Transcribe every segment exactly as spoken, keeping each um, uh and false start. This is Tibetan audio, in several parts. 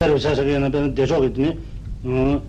རེད་བྱ་བཞག་གི་ཡིན་ན། དཔེར་ན་བདེ་མཆོག་གི་དེ་ནི་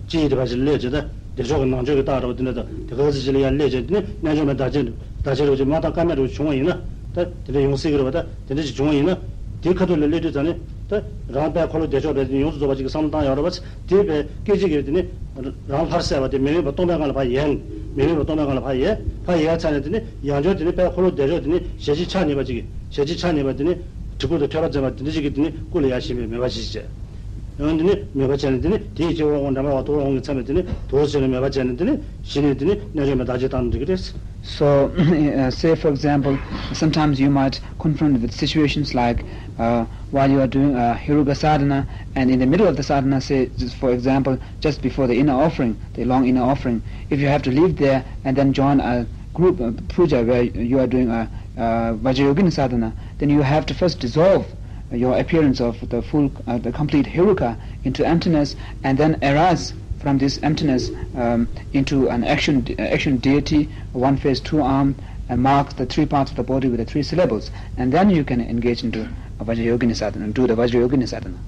སྤྱི་ཡི་དེ་བ་ཞིག་སླེབས་བྱས། ད་བདེ་མཆོག་གི་ནང་ཆོས་ཀྱི་རྟགས་འདྲ་བོ་དེ་འདྲ་དང་། དེ་ག་ཚོད་ཅིག་ལ་ཡང་སླེབས་བྱས། དེ་ནི་རྣལ་འབྱོར་མའི་བརྡ་ཆད་བརྡ་ཆད་རེད་བྱས། མ་དང་ཀ་མད་རེད་བྱུང་བ་ཡིན་ན། ད་དེ་འདྲ་ཡོང་སྲིད་ཀྱི་རེད་བ། ད་དེ་འདྲ་ཅིག་བྱུང་བ་ཡིན་ན། དེའི་ཁ་ཐུག་ལ་སླེབས་དུས་ཙང་ནས་ད་རང་དཔལ་འཁོར་ལོ་བདེ་མཆོག་པས་དེ་ནི་ཡོངས་སུ་རྫོགས་པ་ཅིག་གི་བསམ་བློ་བཏང་ཡོད་རེད་བ། དེ་བས་སྐད་ཅིག་གིས་དེ་ནི་རང་ལྷར་གསལ་བ་དེ་མི་དམིགས་པ་སྟོང་པའི་ངང་ལ་ཕར་ཡལ། མི་དམིགས་པ་སྟོང་པའི་ངང་ལ་ཕར་ཡལ། ཕར་ཡལ་ཚར་ནས་དེ་ནི་ཡང་བསྐྱར་དེ་ནི་དཔལ་འཁོར་ལོ་བདེ་མཆོག་དེ་ནི་ཞལ་གཅིག་ཕྱག་གཉིས་པ་ཅིག་གིས། ཞལ་གཅིག་ཕྱག་གཉིས་པ་དེ་ནི་དྲིལ་བུ་དང་ཐོད་པ་འཛིན་པ་དེ་འདྲ་ཅིག་གིས་དེ་ནི་སྐུ་ལ་ཡར་བཞེངས་པའི་མོས་པ་ཅིག་བྱས། ཡང་དེ་ནི་མོས་པ་བྱས་ནས། དེ་ནི་དེའི་སྤྱི་བོར་འོང་འདྲ་མ་བ་ཐུགས་ཀར་འོང་གི་མཚན་པས་དེ་ནི་དུར་ཟེར་ནས་མོས་པ་བྱས་ནས། དེ་ནི་གཞི་ནས་དེ་ནི་རྣལ་འབྱོར་མའི་བརྡ་ཆད་བཏང་ན་འགྲིག་གི་རེད། So, uh, say for example, sometimes you might confront with situations like, uh, while you are doing a Heruka sadhana, and in the middle of the sadhana, say, just for example, just before the inner offering, the long inner offering, if you have to leave there and then join a group uh, puja where you are doing a, uh Vajrayogini sadhana, then you have to first dissolve your appearance of the full, uh, the complete Heruka into emptiness, and then arise from this emptiness, um, into an action, action deity, one face, two arm, and mark the three parts of the body with the three syllables, and then you can engage into a Vajrayogini sadhana, do the Vajrayogini sadhana.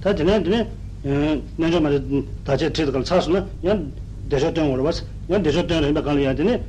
ད་དེ་ནས་དེ་ནས་རྣལ་འབྱོར་མ་དེ་བརྡ་ཆད་བྲིས་དང་ཚར་སོང་ན། ཡང་བདེ་མཆོག་སྟོན་དགོས་རེད་བ། ཡང་བདེ་མཆོག་སྟོན་རན་པའི་སྒང་ལ་ཡང་དེ་ནས་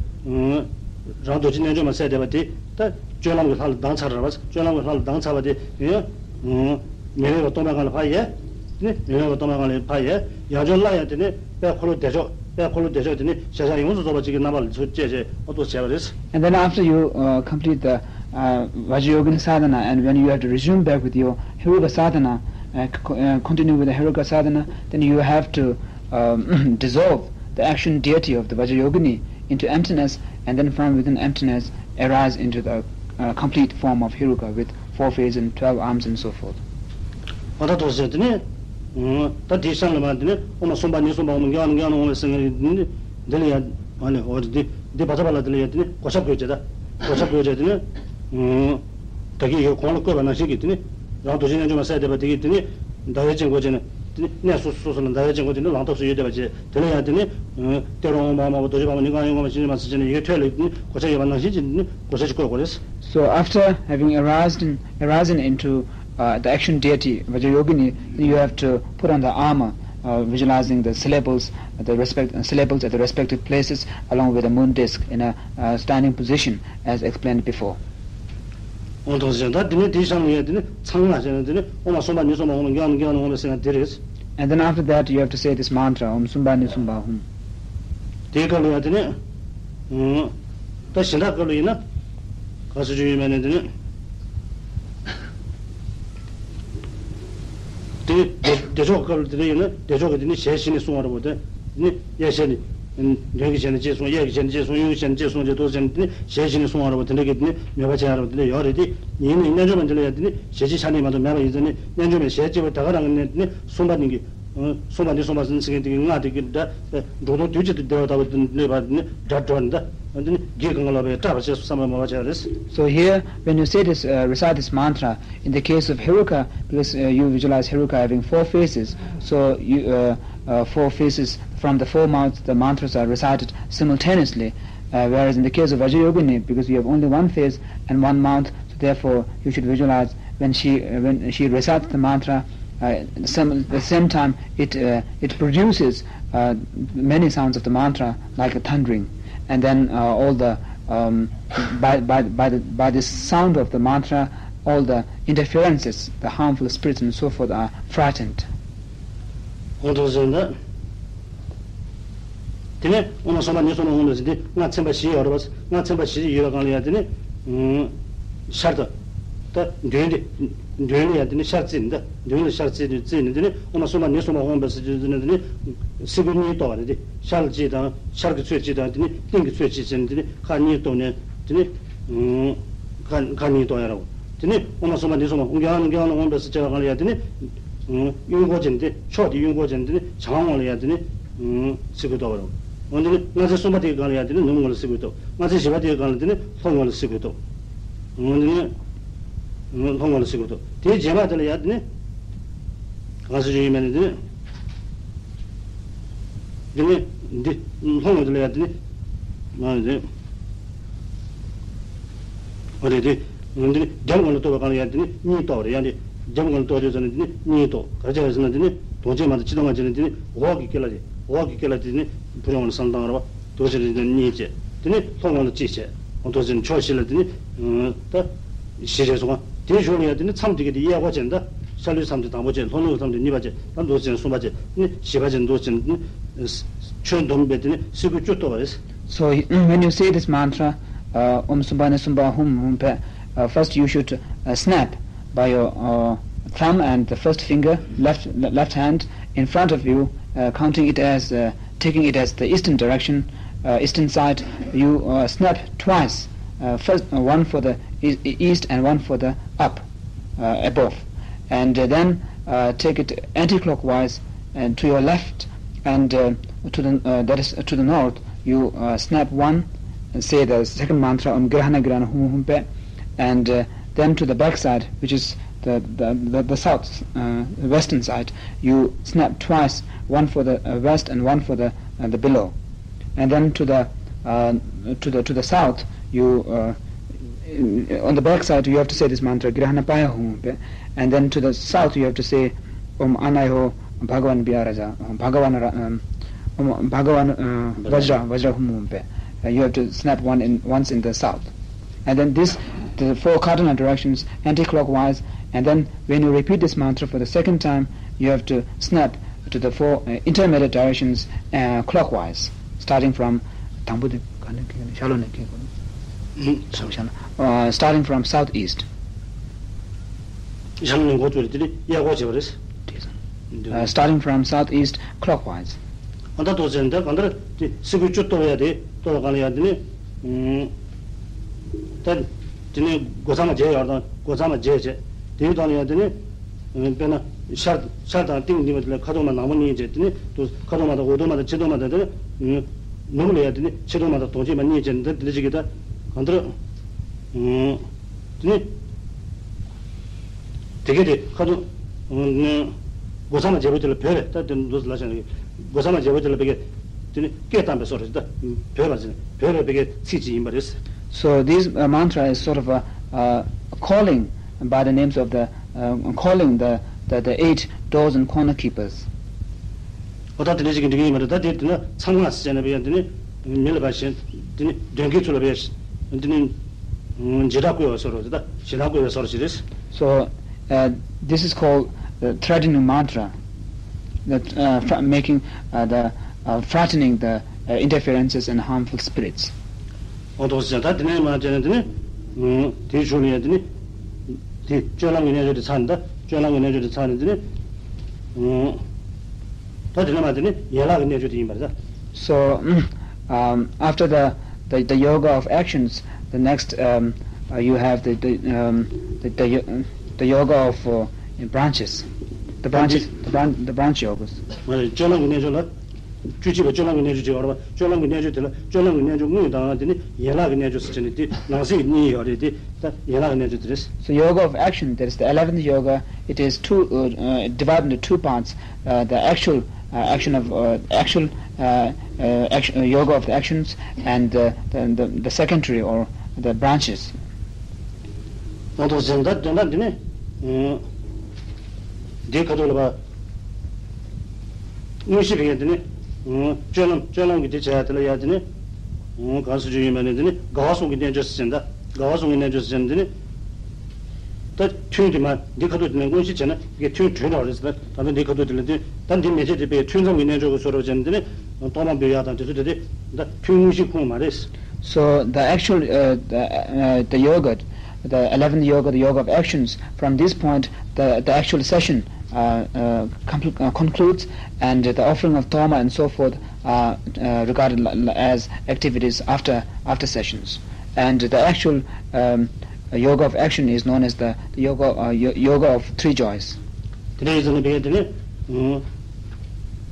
རང་རྡོ་རྗེ་རྣལ་འབྱོར་མ་གསལ་བསྡད་པ་དེ་ད་སྤྱོད་ལམ་གྱི་ལྷ་ལ་ལྡང་ཚར་རེད་བ། སྤྱོད་ལམ་གྱི་ལྷ་ལ་ལྡང་ཚར་བ་དེ་ཡང་མི་དམིགས་པ་སྟོང་པའི་ངང་ལ་ཕར་ཡལ། དེ་ནས་མི་དམིགས་པ་སྟོང་པའི་ངང་ལ་ཕར་ཡལ། ཡང་བསྐྱར་སླར་ཡང་དེ་ནས་དཔལ་འཁོར་ལོ་བདེ་མཆོག་དཔལ་འཁོར་ལོ་བདེ་མཆོག་དེ་ནས་ཞལ་ཞལ་ཡོངས་སུ་རྫོགས་པ་ཅིག་གི་རྣམ་པ་ལ་ཚུར་སྐྱེས་བྱས་འོ་ཐུག་བྱས་པ་རེད། And then after you uh, complete the uh, Vajrayogini sadhana, and when you have to resume back with your Heruka sadhana, uh, c- uh, continue with the Heruka sadhana, then you have to um, dissolve the action deity of the Vajrayogini into emptiness, and then from within emptiness arise into the uh, complete form of Heruka with four faces and twelve arms and so forth. ཨ་ད་ཐོག་ཟེར་དེ་ནས། ད་དེའི་གཤམ་ལ་མར་དེ་ནས་ཨོཾ་སུམྦྷ་ནི་སུམྦྷ་ཧཱུྃ་གྱ་ནམ་གྱ་ནམ་ཨོཾ་ཟེར་མཁན་རེད། འདི་ནི་འདི་ལ་ཡང་ཨ་ནི་འོ་འདི་འདི་བ་ཚ་བ་ལ་དེ་ལ་ཡང་དེ་ནི་གོ་ཆ་བགོས་བྱས། ད་གོ་ཆ་བགོས་བྱས་དེ་ནས་ད་གིན་ཡོད་གོང་ལ་བཀོད་པ་ནང་བཞིན་གྱི་དེ་ནི་རང་རྡོ་རྗེ་རྣལ་འབྱོར་མ་གསལ་བསྡད་པ་དེ་གིས་དེ་ནི་ཟླ་བའི་དཀྱིལ་འཁོར་བྱས་ནས། དེ་ནི་གནས་སོ་སོ་སོ་ལ་ཟླ་བའི་དཀྱིལ་འཁོར་དེ་ནི་ལང་ཐོག་སུ་ཡོད་བསྡད་པ་བྱས། དེ་ལ་ཡང་དེ་ནི་ཏེ་རོ་ཨོཾ་བྷ་མ་བ་རྡོ་རྗེ་བྷ་མ་ནི་ག་ཡོ་ཨོཾ་བྷ་མ་ཤི་ནི་མ་སི་ཅེ་ནི་ཡོད་ཐོད་ལ་དེ་ནི་གོ་ཆ་ཡོད་པ་ནང་བཞིན་གྱི་དེ་ནི་གོ་ཆ་ཞིག་བཀོད་དགོས་རེད། So after having arisen, arisen into uh, the action deity Vajrayogini, then you have to put on the armor, uh, visualizing the syllables, the respect, uh, syllables at the respective places, along with the moon disk in a uh, standing position, as explained before. ཨོ་ཐོག་ཟེར། ད་དེ་ནས་དེའི་གཤམ་ལ་ཡང་དེ་ནས་ཚང་མ་བྱས་ནས་དེ་ནས་ཨོཾ་སུམྦྷ་ནི་སུམྦྷ་ཧཱུྃ་གྱ་ནམ་གྱ་ནམ་ཨོཾ་ཟེར་ཡང་དེ་རེད། And then after that, you have to say this mantra, Om Sumbha Ni Sumbha Hum. དེའི་སྐབས་ལ་ཡང་དེ་ནས་ད་གཞན་དག་སྐབས་ལ་ཡིན་ན་ག་ཟེར་རྒྱུ་ཡོད་མེད་ནས་དེ་ནས། དེ་བདེ་བདེ་མཆོག་སྐབས་ལ་དེ་འདྲ་ཡིན་ན། བདེ་མཆོག་གི་དེ་ནི་ཞལ་བཞི་ནས་གསུང་བ་རེད་བ། དེ་ནི་གཡས་ཞལ་ནས། མདུན་གྱི་ཞལ་ནས་ཅེས་གསུངས། གཡས་ཀྱི་ཞལ་ནས་ཅེས་གསུངས། གཡོན་གྱི་ཞལ་ནས་ཅེས་གསུངས་ཅེས་ཏོག་ཙམ་དེ་ནི་ཞལ་བཞི་ནས་གསུང་བ་རེད་བ། དེ་འདྲ་གི་དེ་ནི་མོས་པ་བྱེད་ཡ་རེད་བ། དེ་འདྲ་ཡོད་རེད། དེ་ཡིན་ནའི་རྣལ་འབྱོར་མ་འདི་ལ་ཡང་དེ་ནི་ཞལ་གཅིག་ཕྱག་གཉིས་མ་གཏོགས་མེད་པ་ཡིན་ཙང་ནི། རྣལ་འབྱོར་མའི་ཞལ་གཅིག་པོ་དེ་ག་རང་གི་ནི་དེ་ནི་སུམྦྷ་ནི་གི། སུམྦྷ་ནི་སུམྦྷ་ཟེར་མཁན་དེ་གི་སྔགས་དེ་གི་འདྲ། འགྲོ་དོན་དུས་གཅིག་ཏུ་བདེ་བ་ལྟ་བུ་དེ་འདྲ་བ་དེ་ནི་འདྲ་འགྲོ་ནི་འདྲ། དེ་ནི་གེགས་གང་ག་ལོག་པའི་སྐྲག་པ་བྱས་སོ་བསམ་པའི་མོས་པ་བྱས་རེད། So here, when you say this, uh, recite this mantra, in the case of Heruka, because uh, you visualize Heruka having four faces, so you, uh, uh, four faces, from the four mouths, the mantras are recited simultaneously. Uh, whereas in the case of Vajrayogini, because you have only one face and one mouth, so therefore you should visualize when she, uh, when she recites the mantra, uh, some, at the same time it, uh, it produces uh, many sounds of the mantra like a thundering, and then uh, all the um, by, by, by, the, by the sound of the mantra, all the interferences, the harmful spirits and so forth are frightened. ཨོ་ཐོག་ཟེར་ན། དེ་ནས་ཨོཾ་སུམྦྷ་ནི་སུམྦྷ་ཧཱུྃ་ཟེར་དེ་སྔགས་ཚན་པ་བཞི་ཡོད་རེད་བ། སྔགས་ཚན་པ་བཞི་ཡོད་པའི་སྒང་ལ་ཡང་དེ་ནི་ཤར་དང་། ད་མདུན་དེ། མདུན་ལ་ཡང་དེ་ནི་ཤར་བརྩིས་ནས། ད་མདུན་ལ་ཤར་བརྩིས་ནས། བརྩིས་ནས་དེ་ནི་ཨོཾ་སུམྦྷ་ནི་སུམྦྷ་ཧཱུྃ་ཟེར་དེ་ནི་དེ་ནི་སེ་གོལ་གཉིས་གཏོགས་པ་རེད། དེ་ཤར་ལ་གཅིག་དང་། ཤར་གྱི་ཚོད་གཅིག་དང་། དེ་ནི་སྟེང་གི་ཚོད་གཅིག་བྱས་ནས་དེ་ནི་ཁ་གཉིས་གཏོགས་ནས་དེ་ནི། ཁ་ཁ་གཉིས་གཏོགས་ཡ་རེད་བ། དེ་ནི་ཨོཾ་སུམྦྷ་ནི་སུམྦྷ་ཧཱུྃ་གྱ་ནམ་གྱ་ནམ་ཨོཾ་ཟེར་བྱས་པའི་སྒང་ལ་ཡང་དེ་ནི། གཡོན་སྐོར་བྱས་ནས་དེ། ཕྱོགས་དེ་གཡོན་སྐོར་བྱས་ནས་དེ་ནི་བྱང་ངོས་ལ་ཡང་དེ་ནི་སེ་གོལ་གཏོགས་པ་རེད། འོ་དེ་ནི་སྔ་ཚེ་གསུམ་པ་དེའི་སྒང་ལ་ཡང་དེ་ནི་ནུབ་ངོས་ལ་སེ་གོལ་གཏོགས། སྔ་ཚེ་བཞི་པ་དེའི་སྒང་ལ་དེ་ནི་ལྷོ་ངོས་ལ་སེ་གོལ་གཏོགས། འོ་དེ་ནི་ལྷོ་ངོས་ལ་སེ་གོལ་གཏོགས། དེའི་རྗེས་མ་དེ་ལ་ཡང་དེ་ནི་ག་ཟེར་རྒྱུ་ཡོད་མེད་ནས་དེ་ནི། དེ་ནི་འདི་ལྷོ་ངོས་དེ་ལ་ཡང་དེ་ནི། ཨ་རེད། དེ་འདི་ནི་རྒྱབ་ངོས་ལ་གཏོགས་པའི་སྒང་ལ་ཡང་དེ་ནི་གཉིས་གཏོགས་པ་རེད། ཡང་དེ། རྒྱབ་ངོས་ལ་གཏོགས་བྱས་ཟེར་ན་དེ་ནི་གཉིས་གཏོགས། ག་རེ་བྱས་ཟེར་ན་དེ་ནི་དོང་ཅན་མ་དང་ཕྱི་དོང་ང་བྱས་ན་དེ་ནི་འོག་གི་སྐེ་ལ་དེ། འོག་གི་སྐེ་ལ་དེ་ནི་ཕུ་རོན་ངོས་ལ་བསམ་བཏང་ར་བ། དོ་བྱས་ན་དེ་ནི་གཉིས་བྱས། དེ་ནི་ལྷོ་ངོས་ལ་གཅིག་བྱས། འོ་དོ་བྱས་ན་ཕྱོགས་བཞི་ལ་དེ་ནི་ད་བཞི་རེད་སོང་ང་། དེའི་གཞུག་ལ་ཡང་དེ་ནི་མཚམས་དེ་ག་དེ་གཡས་སྐོར་བྱས་ན་ད་ཤར་ལྷོའི་མཚམས་དེ་དང་པོ་བྱས། ལྷོ་ནུབ་ཀྱི་མཚམས་དེ་གཉིས་པ་བྱས། ད་དོ་བྱས་ན་གསུམ་པ་བྱས། དེ་ནི་བཞི་པ་བྱས། དོ་བྱས་ན་དེ་ནི་ཁྱོན་བསྡོམས་པས་དེ་ནི་སེ་གོལ་བཅུ་གཏོགས་པ་རེད། So, when you say this mantra, uh, Om Sumbhane Sumbha Hum Hum Pe, uh, first you should uh, snap by your uh, thumb and the first finger, left left hand, in front of you, uh, counting it as, uh, taking it as the eastern direction, uh, eastern side. You uh, snap twice, uh, first uh, one for the e- e- east and one for the up, uh, above, and uh, then uh, take it anti-clockwise and to your left, and uh, to the uh, that is to the north. You uh, snap one, and say the second mantra, Om Girahana Girahana Hum Hum Pe, and uh, then to the back side, which is the the, the, the south uh, western side. You snap twice, one for the uh, west and one for the uh, the below, and then to the uh, to the to the south. You uh, on the back side, you have to say this mantra, Girahana Paya Hum Hum Pe, and then to the south you have to say, Om Anayo Bhagavan Biaraja, Bhagavan Ra- um, Om Bhagavan uh, Vajra Vajra Hum Hum Pe. Uh, you have to snap one in once in the south, and then this the four cardinal directions anti-clockwise, and then when you repeat this mantra for the second time, you have to snap to the four uh, intermediate directions uh, clockwise, starting from དང་པོ་དེ་ག་ནས་ཁེལ་ནས་ཤར་ལྷོ་ནས་ཁེལ་དགོས། ཤར་ལྷོ་ཤར་ལྷོ། Uh, starting from southeast. ཤར་ལྷོ་ནས་འགོ་བཙུགས་རེད། དེ་ནི་གཡས་སྐོར་བྱས་པ་རེད། འགྲིག་སོང་། འདུག Uh, starting from southeast clockwise. ཨ་ད་ཏོག་ཙམ་འདི་གང་ལྟར་དེ་སེ་གོལ་བཅུ་གཏོགས་ཡ་དེ་གཏོགས་གང་ལ་ཡ་དེ་ནི་ཨུམ། ད་དེ་ནི་སྒོ་མཚམས་བརྒྱད་ཡོད་དང་། སྒོ་མཚམས་བརྒྱད་བྱས། དེའི་ཐོག་ནས་ཡང་དེ་ནི་དཔེར་ན་ཤར་ཤར་དང་སྟེང་འདི་མ་དེ་ལ་ཁ་དོག་མ་ནག་མོ་གཉིས་བྱས། དེ་ནི་དུ་ཁ་དོག་མ་དང་འོག་དོག་མ་དང་ཕྱི་དོག་མ་དང་། དེ་ནི་ནུབ་ལ་ཡང་དེ་ནི་ཕྱི་དོག་མ་དང་དོང་ཅན་མ་གཉིས་བྱས། འདི་འདི་ཅིག་གི་ད་གང་ལྟར་དེ་ནི་དེ་གས་དེ་ཁ་དོག་སྒོ་མཚམས་མ་བརྒྱད་པོ་དེ་ལ་བོད་པའི་ད་དེ་འདུག་ལ་བྱས་ན་སྒོ་མཚམས་མ་བརྒྱད་པོ་དེ་ལ་བོད་སྐད་དེ་ནི་སྐད་བཏང་པའི་བཟོ་རེད། ད་བོད་པ་ཟེར་ན་བོད་པའི་བོད་སྐད་ཚིག་ཅིག་ཡིན་པ་རེད། So this uh, mantra is sort of a uh, calling by the names of the uh, calling the, the the eight doors and corner keepers. ཨོ་ད་དེ་འདྲ་ཞིག་གི་འགྲིག་གི་ཡིན་པ་རེད། ད་དེ་དེ་ན་མཚམས་སྔགས་ཟེར་ནས་བས་དེ་ནི་མི་ལ་བ་ཞེན། དེ་ནི་གདོན་བགེགས་ཚུ་ལ་བས་དེ་ནི་འཇིགས་སྐྲག་བསྐུལ་བའི་བཟོ་རེད། ད་ཞེ་སྡང་བསྐུལ་བའི་བཟོ་ཞིག་རེད། So uh, this is called the threatening mantra, that uh, fr- making uh, the uh, frightening the uh, interferences and harmful spirits. ཨོ་ཐོག་ཟེར། ད་དེ་ནས་མ་བྱས་ན་དེ་ནི་དེའི་གཞུག་ལ་ཡང་དེ་ནི་དེ་སྤྱོད་ལམ་གྱི་རྣལ་འབྱོར་དེ་ཚར་ནས། ད་སྤྱོད་ལམ་གྱི་རྣལ་འབྱོར་དེ་ཚར་ནས་དེ་ནི་ད་དེ་ནས་མ་དེ་ནི་ཡན་ལག་གི་རྣལ་འབྱོར་དེ་ཡིན་པ་རེད། So um, after the, the the yoga of actions, the next um, uh, you have the the, um, the the yo- the yoga of uh, branches, the branches, the branch the branch yogas. མ་རེད། སྤྱོད་ལམ་གྱི་རྣལ་འབྱོར་ལ། བཅུ་གཅིག་པ་སྤྱོད་ལམ་གྱི་རྣལ་འབྱོར་ཅིག་ཡོད་རེད་པ། སྤྱོད་ལམ་གྱི་རྣལ་འབྱོར་དེ་ལ་སྤྱོད་ལམ་གྱི་རྣལ་འབྱོར་དངོས་དང་། དེ་ནི་ཡན་ལག་གི་རྣལ་འབྱོར་ཟེར་བྱས་ནས་དེ་ནང་གསེས་ཀྱི་གཉིས་ཡོད་རེད། དེ་ད་ཡན་ལག་གི་རྣལ་འབྱོར་དེ་རེད། So yoga of action, that is the eleventh yoga, it is two, uh, uh, divided into two parts. Uh, the actual uh, action of uh, actual uh, uh, action, uh, yoga of the actions and the, the, the, the secondary or the branches. ང་ཚོ་གཞན་དག་དོན་དག་འདི་ནི་འདིའི་ཁ་ཐུག་ལ་བ། དངོས་གཞི་བའི་འདི་ནི་སྤྱོད་ལམ། སྤྱོད་ལམ་གྱི་འདི་བྱ་ཡ་དེ་ལ་ཡ་དེ་ནི་གང་སུ་བརྗོད་ཡིན་པ་ནི། འདི་ནི་དགའ་བ་གསུམ་གྱི་རྣལ་འབྱོར་ཟེར་ད། དགའ་བ་གསུམ་གྱི་རྣལ་འབྱོར་ཟེར་འདི་ནི། ད་ཐུན་དེ་མ་འདི་ཁ་ཐུག་དེ་ནས་དངོས་གཞི་བྱས་ན་དེ་གའི་ཐུན་གྲོལ་འགྲོ་བ་རེད་ཟེར། ད་ལྟ་འདི་ཁ་ཐུག་དེ་ལ་དེ་ད་འདི་མེད་ཚེ་དེ་པའི་ཐུན་མཚམས་ཀྱི་རྣལ་འབྱོར་གྱི་བཟོ་འདྲ་བྱས་ནས་དེ་ནི་གཏོར་མ་འབུལ་ཡག་དང་དེ་ཚོ་དེ་དེ་ད་ཐུན་དངོས་གཞི་ཁོངས་མ་རེད། So the actual uh, the, uh, the yoga, the eleventh yoga, the yoga of actions, from this point the, the actual session uh, uh, compl- uh, concludes, and the offering of toma and so forth are uh, regarded li- li- as activities after after sessions. And the actual um, yoga of action is known as the yoga uh, yo- yoga of three joys. དེ་འདྲ་ཡིན་ཙང་ནི་བས་དེ་ནི་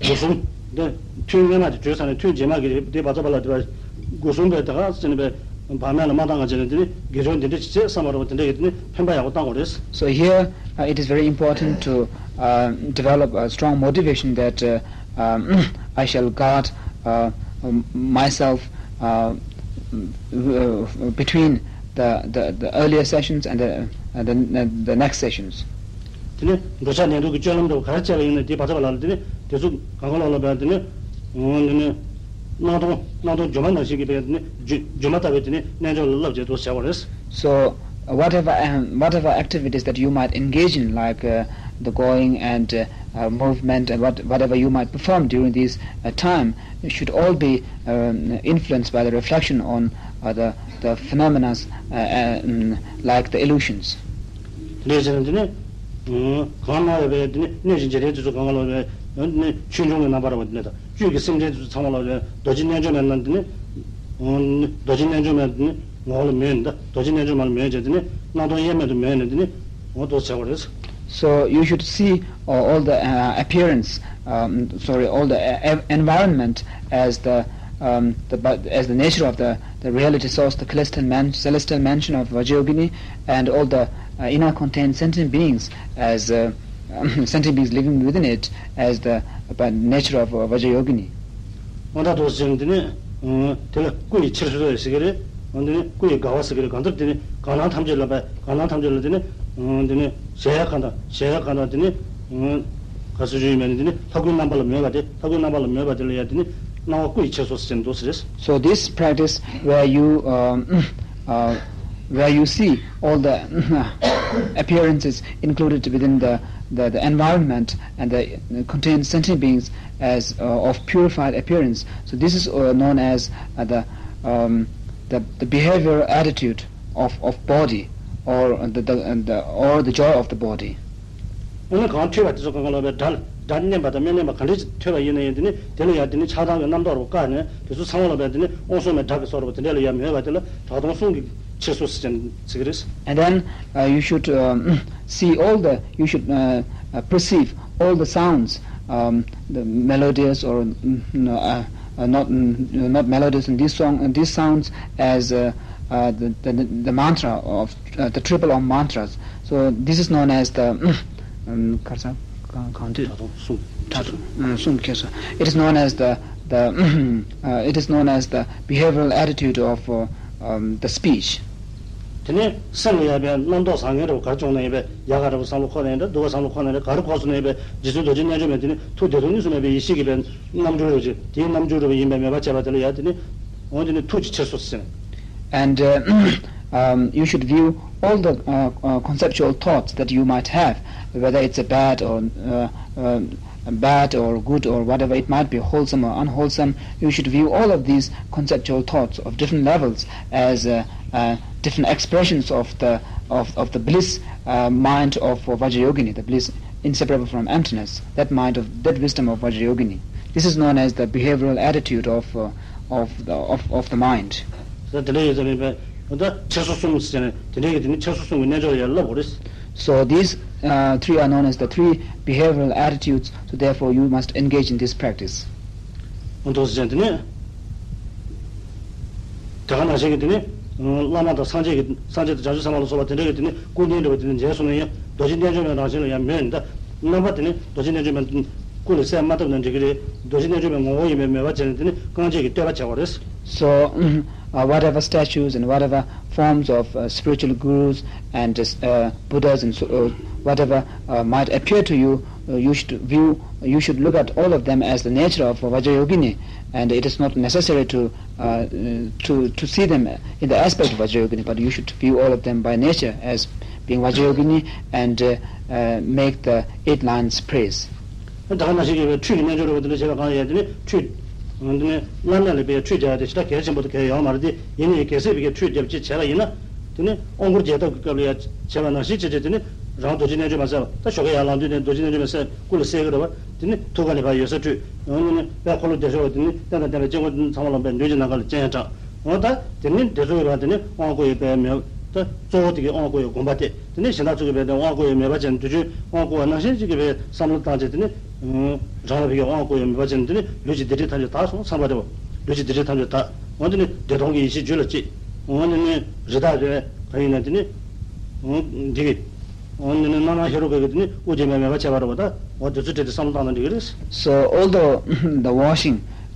སྒོ་གསུམ་འདི་ཐུན་སྔ་མ་དེ་གྲོལ་ཚར་ནས་ཐུན་རྗེས་མ་གི་དེ་བ་ཚ་བ་ལ་དེ་བ་སྒོ་གསུམ་པའི་དེ་ག་ཟེར་ནས་བས་བག་མེད་ལ་མ་བཏང་ག་བྱས་ནས་དེ་ནི་དགེ་སྦྱོར་འདི་འདྲ་ཅིག་བྱེད་བསམ་པ་རེད་པ། དེ་འདྲ་ཡིན་དེ་ནི་ཕན་པ་ཡག་པོ་བཏང་དགོས་རེད། So here uh, it is very important to uh, develop a strong motivation that uh, um, I shall guard uh, um, myself uh, uh, between the, the, the earlier sessions and the, uh, the, the next sessions. དེ་ནི་འདོད་ཆགས་ནད་དུག་གི་སྤྱོད་ལམ་འདྲ་བོ་ག་རེ་བྱས་པ་ཡིན་ན། དེ་བར་ཐག་པ་ལ་ལ་དེ་ནི་དེ་ཚོ་གང་ག་ལོག་ལ་བས་དེ་ནི་འོ་དེ་ནི་སྣང་སྟོང་སྣང་སྟོང་སྒྱུ་མ་ནང་བཞིན་གྱི་བས་དེ་ནི་སྒྱུ་སྒྱུ་མ་ལྟ་བུའི་དེ་ནི་རྣལ་འབྱོར་ལ་བསླབ་བྱས་འདུག་སེ་བྱ་བ་རེད། So, whatever, um, whatever activities that you might engage in, like, uh, the going and, uh, uh, movement and what, whatever you might perform during this, uh, time, it should all be, um, influenced by the reflection on, uh, the, the phenomena, uh, uh, mm, like the illusions. དེ་འདྲ་བྱས་ན་དེ་ནི་གང་སྣང་བའི་དེ་ནི་གནས་ཀྱི་འཇིག་རྟེན་དེ་ཚོ་གང་ག་ལོག་པའི་དེ་ནི་ཆོས་འབྱུང་གི་རྣམ་པ་ར་བ་དེ་ནི་དང་། བཅུད་ཀྱི་སེམས་ཅན་དེ་ཚོ་ཚང་མ་ལ་རྡོ་རྗེ་རྣལ་འབྱོར་མའི་ནང་དེ་ནི། རྡོ་རྗེ་རྣལ་འབྱོར་མའི་དེ་ནི་ངོ་བོ་ལ་མོས་ནས། རྡོ་རྗེ་རྣལ་འབྱོར་མ་ལ་མོས་བྱས་དེ་ནི་སྣང་སྟོང་དབྱེར་མེད་དུ་མོས་ནས་དེ་ནི་འོ་དོ་བྱ་བ་རེད། So you should see, uh, all the, uh, appearance, um, sorry, all the, uh, ev- environment as the, um, the but as the nature of the, the reality source, the celestial man- celestial mansion of Vajrayogini, and all the, uh, inner contained sentient beings as, uh, sentient beings living within it as the, by nature of, uh, Vajrayogini. འོ་ད་དོ་ཟེར་ནས་དེ་ནི་དེ་ལ་སྐུ་ཡི་འཁྱེར་སོ་ཟེར་གྱི་རེད། འོ་དེ་ནི་སྐུ་ཡི་དགའ་བ་ཟེར་གྱི་རེད། གང་ལྟར་དེ་ནི་གང་སྣང་ཐམས་ཅད་ལ་བས། གང་སྣང་ཐམས་ཅད་ལ་དེ་ནི་དེ་ནི་གཞལ་ཡས་ཁང་དང་། གཞལ་ཡས་ཁང་དང་དེ་ནི་ག་སུ་ཞུ་ཡིན་མིན་ནི་དེ་ནི་ལྷ་སྐུའི་རྣམ་པ་ལ་མོས་པ་དེ། ལྷ་སྐུའི་རྣམ་པ་ལ་མོས་པ་དེ་ལ་ཡང་དེ་ནི་སྣང་བ་སྐུ་ཡི་འཁྱེར་སོ་ཟེར་ནས་འདུག་ཟེར་རེད། So this practice where you, um, uh, where you see all the appearances included within the, the, the environment and the contained sentient beings as, uh, of purified appearance. So this is, uh, known as, uh, the, um, the, the behavioral attitude of, of body or the, the, the, or the joy of the body. ཨ་ནི་གང་ཐོས་པ་དེ་ཚོ་གང་ག་ལོག་པའི་སྒྲ་སྒྲ་སྙན་པ་དང་མི་སྙན་པ་ག་འདྲ་ཞིག་ཐོས་པ་ཡིན་ན་ཡང་དེ་ནི་དེ་ལ་ཡང་དེ་ནི་ཆགས་སྡང་གི་རྣམ་རྟོག་རུ་བཀག་ནས། དེ་ཚོ་ཚང་མ་ལ་བས་དེ་ནི་དབང་གསུམ་མའི་སྒྲ་གི་སོགས་རུ་དེ་འདྲ་ལ་ཡང་མོས་པ་དེ་ལ་གྲགས་སྟོང་གསུམ་གྱི་འཁྱེར་སོ་ཟེར་ཟེར་གྱི་རེད། And then, uh, you should, um, see all the, you should, uh, uh, perceive all the sounds, um, the melodious or, mm, no, uh, uh, not, mm, not melodious in this song, in these sounds as, uh, uh, the, the, the mantra of, uh, the triple Om mantras. So this is known as the, um, ག་རེ་ཟེར། གང་གང་དུས། གྲགས་སྟོང་གསུམ། གྲགས་སྟོང་། ཨ། གསུམ་གྱི་འཁྱེར་སོ། It is known as the, the, uh, it is known as the behavioral attitude of, uh, um, the speech. དེ་ནས་སེམས་ལ་ཡང་བས་རྣམ་རྟོག་བཟང་ངན་འདྲ་བོ་ག་རེ་བྱུང་ན་ཡང་བས། ཡག་ག་འདྲ་བོ་བསམ་བློ་འཁོར་ན་ཡང་འདྲ། སྡུག་ག་བསམ་བློ་འཁོར་ན་ཡང་འདྲ། ག་རེ་འཁོར་སོང་ན་ཡང་བས། རྗེ་བཙུན་རྡོ་རྗེ་རྣལ་འབྱོར་མས་དེ་ནི་ཐུགས་བདེ་སྟོང་གཉིས་སུ་མེད་པའི་ཡེ་ཤེས་ཀྱི་བས་རྣམ་འགྱུར་རེད་ཅེས། དེའི་རྣམ་འགྱུར་འདྲ་བོ་ཡིན་པས་མོས་པ་བྱས་པ་དེ་ལ་ཡང་དེ་ནི་འོ་དེ་ནི་ཐུགས་ཀྱི་འཁྱེར་སོ་ཟེར། And, uh, um, you should view all the, uh, uh, conceptual thoughts that you might have, whether it's a bad or, uh, uh, bad or good or whatever it might be, wholesome or unwholesome. You should view all of these conceptual thoughts of different levels as, uh, uh, different expressions of the, of, of the bliss, uh, mind of Vajrayogini, the bliss inseparable from emptiness, that mind of, that wisdom of Vajrayogini. This is known as the behavioral attitude of, uh, of the, of, of the mind. ད་དེ་འདྲ་ཡོད་ས་མེད་པས། ད་འཁྱེར་སོ་གསུམ་ཟེར་ནས་དེ་འདྲའི་གི་དེ་ནི་འཁྱེར་སོ་གསུམ་གྱི་རྣལ་འབྱོར་ལ་ཡང་བསླབ་དགོས་རེད། So these, uh, three are known as the three behavioral attitudes, so therefore you must engage in this practice. འོ་འདུག་ཟེར་དེ་ནི། དེ་ག་ནང་བཞིན་གྱི་དེ་ནི། བླ་མ་དང་སངས་རྒྱས་ཀྱི་སངས་རྒྱས་དང་བྱང་ཆུབ་སེམས་དཔའ་ལ་སོགས་པ་དེ་འདྲ་གི་དེ་ནི་སྐུ་རྟེན་འདྲ་བ་དེ་ནི་མཇལ་སོང་ན་ཡང་རྡོ་རྗེ་རྣལ་འབྱོར་མའི་རང་བཞིན་ལ་ཡང་མོས་ནས། ད་རྣམ་པ་དེ་ནི་རྡོ་རྗེ་རྣལ་འབྱོར་མའི་སྐུ་ལ་གསལ་མ་བཏབ་ན་འགྲིག་གི་རེད། རྡོ་རྗེ་རྣལ་འབྱོར་མའི་ངོ་བོ་ཡིན་པའི་མོས་པ་བྱས་ནས་དེ་ནི་རྐང་རྗེས་ཀྱི་བསྟོད་པ་བྱ་བ་རེད། So, mm, uh, whatever statues and whatever forms of, uh, spiritual gurus and, uh, Buddhas and so, uh, whatever, uh, might appear to you, uh, you should view, you should look at all of them as the nature of Vajrayogini, and it is not necessary to, uh, to, to see them in the aspect of Vajrayogini, but you should view all of them by nature as being Vajrayogini and, uh, uh, make the eight lines praise. ད་ག་ནང་བཞིན་གྱི་ཁྲུས་ཀྱི་རྣལ་འབྱོར་རེད་བ། དེ་འདྲ་བྱས་པ་གང་ཡང་དེ་ནི་ཁྲུས། འདི་ནི་བླ་མ་ལ་བའི་ཁྲུས་རྒྱག་ཡ་དེ་ཞེ་དྲག་གལ་ཆེན་པོ་དེ་གལ་ཡོད་མ་རེད་དེ། ཡིན་ནའི་གལ་སྲིད་བའི་ཁྲུས་རྒྱབ་ཅིག་བྱས་པ་ཡིན་ན། དེ་ནི་དབང་བསྐུར་རྒྱག་ཐབས་ཀྱི་སྐབས་ལ་ཡང་བྱས་པ་ནང་བཞིན་བྱས་བྱས། དེ་ནི་རང་རྡོ་རྗེ་རྣལ་འབྱོར་མ་གསལ་བ། ད་ཞོགས་ཀས་ཡར་ལངས་དུས་ནས་རྡོ་རྗེ་རྣལ་འབྱོར་མ་གསལ་སྐུ་ལ་གསལ་གྱི་རེད་བ། དེ་ནི་ཐུགས་ཀ་ནས་ཕར་ཡོད་སར་ཁྲུས། འོ་ནི་ནི་དཔལ་འཁོར་ལོ་བདེ་མཆོག་གི་དེ་ནི་རྟེན་དང་བརྟེན་པའི་དཀྱིལ་འཁོར་ཚང་མ་ལ་བས་མདུན་གྱི་ནམ་མཁའ་ལ་སྤྱན་དྲངས། འོ་ད་དེ་ནི་དེ་ཚོ་ཡོད་པ་དེ་ནི་དབང་བསྐུར་ཡོད་པའི་མོས། ད་གཙོ་བོ་དེ་གའི་དབང་བསྐུར་ཡོད་དགོངས་པ་དེ། དེ་ནས་གཞན་དག་ཚོ་གིས་བས་ཏེ་དབང་བསྐུར་ཡོད་མོས་པ་བྱས་ནས། དུས་རྒྱུན་དབང་བསྐུར་བ་ནང་བཞིན་ཅིག་གི་བས་བསམ་བློ་བཏང་བྱས། དེ་ནས་རང་ལ་བས་དབང་བསྐུར་ཡོད་མོས་པ་བྱས་ནས། དེ་ནས་ལུས་ཀྱི་སྡིག་སྒྲིབ་ཐམས་ཅད་དག་སོང་། ཚངས་པ་རེད་བ། ལུས་ཀྱི་སྡིག་སྒྲིབ་ཐམས་ཅད་དག་འོ་དེ་ནས་བདེ་སྟོང་གི་ཡེ་ཤེས་རྒྱུད་ལ་སྐྱེས། འོ་དེ་ནས་རི་དྭགས་རེད་ག་ཡིན་ན་དེ་ནས་འོ་འདི་གི། འོ་དེ་ནས་རྣམ་སྣང་ཧེ་རུ་ཀ་གིས་དེ་ནས་དབུགས་འབྱིན་པའི་མོས་པ་བྱས་པ་རེད་བ། ད་འོ་དེ་ཚོ་བྲིས་ཏེ་བསམ་བློ་བཏང་ན་འགྲིག་གི་རེད། So although the washing,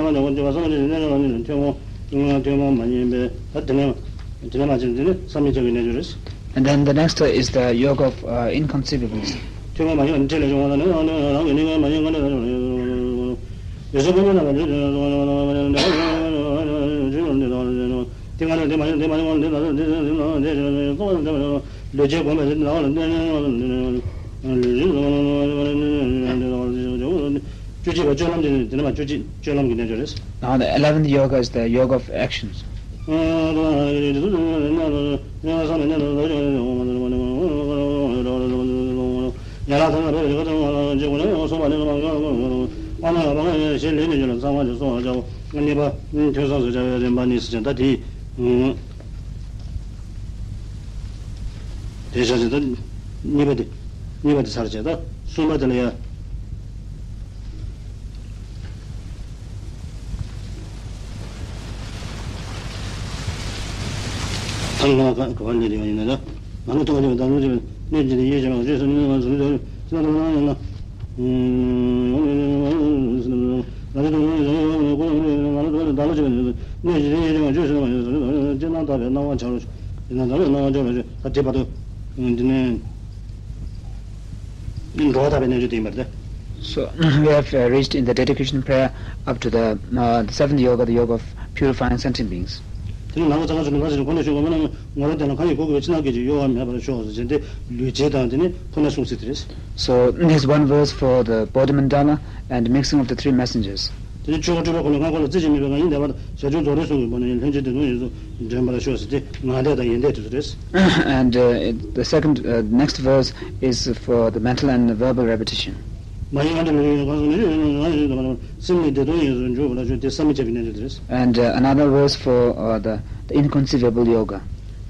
ནས་ང་ནས་འོ་འདི་བ་བསམ་བློ་ཅན་གྱི་རྣལ་འབྱོར་པ་ནི་ཐུན་མོང་ཐུན་མོང་མ་ཡིན་པས། ད་དེ་ནས་དེ་ནས་མ་བྱས་དེ་ནི་བསམ་གྱིས་མི་ཁྱབ་པའི་རྣལ་འབྱོར་རེད། And then the next is the yoga of uh, inconceivable. ཐུན་མོང་མ་ཡིན་པ་ནི་འདྲེ་ལས་བྱུང་བ་དང་ནི་རང་གི་ནི་མ་ཡིན་ང་ནི་ཡོད་ཚད་ཀུན་ནས་རྣམ་པ་འདི་ང་ནི་འདི་མ་ཡིན་ང་ནི་འདི་ལུས་བྱེད་སྒོམ་པའི་ལུས་བྱེད་སྒོམ་པའི་ལུས་བྱེད་སྒོམ་པའི། བཅུ་གཅིག་པ་སྤྱོད་ལམ་དེ་ནི་དེ་ནི་མ་བཅུ་གཅིག་སྤྱོད་ལམ་གྱི་རྣལ་འབྱོར་རེད། Now the eleventh yoga is the yoga of actions. ཡན་ལག་ཐམས་ཅད་པའི་རིགས་ཀ་ཚང་བ་ལ་འཇུག་པ་ནི་གསུངས་པ་ནི་ལ་མ་འགག་པ་ནི་ཨ་ན་པ་ཞེས་ལས་ནི་རྒྱུ་ལ་ཚང་བ་ཞེས་གསུངས་པར་བྱའོ། གཉིས་པ་ཐུན་མཚམས་སུ་སྦྱར་བའི་རིམ་པ་ནི་ཟེར་ཀྱང་ད་དེ་དེ་བྱ་ཞིང་ད་གཉིས་པ་དེ་གཉིས་པ་དེ་ཚར་བྱས་ད་གསུམ་པ་དེ་ལ་ཡ། ཐང་ལ་ག་ག་བ་ལས་རེ་བ་ཡིན་ན་ད། ང་ལ་ཐོག་ཅིག་དང་ཐོག་ཅིག་གནས་ཀྱི་ཡེ་ཞིང་བཅོས་སུ་ནི་ང་ཚོ་ཚོ་ཚོ་ན་ཐོག་ན་ཡང་ན། ང་ཚོ་ཐོག་ན་ཡང་ན་ང་ཚོ་ཐོག་ན་ཡང་ན་གནས་ཀྱི་ཡེ་ཞིང་བཅོས་སུ་ནི་ང་ཚོ་ཚོ་ཅི་ན་ད་བའི་སྣང་བ་འཆར་རོ། ཅི་ན་ད་བའི་སྣང་བ་འཆར་རོ། ད་དེ་བར་དུ་འདི་ནས། འགྲོ་བ་དག་པའི་རྣལ་འབྱོར་དེ་ཡིན་པར་ཐལ། So we have uh, reached in the dedication prayer up to the, uh, the seventh yoga, the yoga of purifying sentient beings. དེ་ནི་ནང་པ་ཚང་མ་ཚོ་ནི་ང་ཚོ་ཁོ་ནས་ཤོད་དགོས་མེད་ན་ངོ་བོའི་དོན་ལ་གང་ཡིན་གོ་དགོས་པའི་ཕྱི་ནང་སྐད་ཅིག་གཡོ་བ་མེད་པར་ཤོག་ཟེར་དེ་ལུས་བྱེད་དང་དེ་ནི་ཁོ་ནས་གསུངས་ཚུལ་དེ་རེད། So there's one verse for the Bodhi Mandala and mixing of the three messengers. དེ་ནི་ཆོས་སྐུ་སྤྲུལ་པ་ཁོ་ལ་ང་ཁོ་ལ་རྩིས་ཀྱི་མེད་པའི་ང་ཡིན་བསྡད་པ་དང་ཞལ་ཆུང་རྫོགས་རིམ་གསུང་གི་སྒོ་ནས་ལྷན་ཅིག་ཏུ་ཡོངས་སུ་འདྲེན་པར་ཤོག་ཟེར་དེ་ངག་བཟླས་དང་ཡིད་བཟླས་དེ་ཚོ་རེད། And uh, the second, uh, next verse is for the mental and verbal repetition. མ་ཡིན་ཨ་འདྲ་མི་རུང་ཡིན་གང་སོང་ནས་ཡོད་ཡོད་ང་ཡོད་ཡོད་མ་རེད། སེམས་ནི་བདེ་སྟོང་ཡིན་སུ་འཇུག་པ་ལ་ཆོས་དེ་བསམ་མི་ཁྱབ་པའི་རྣལ་འབྱོར་དེ་རེད། And uh, another verse for uh, the, the inconceivable yoga.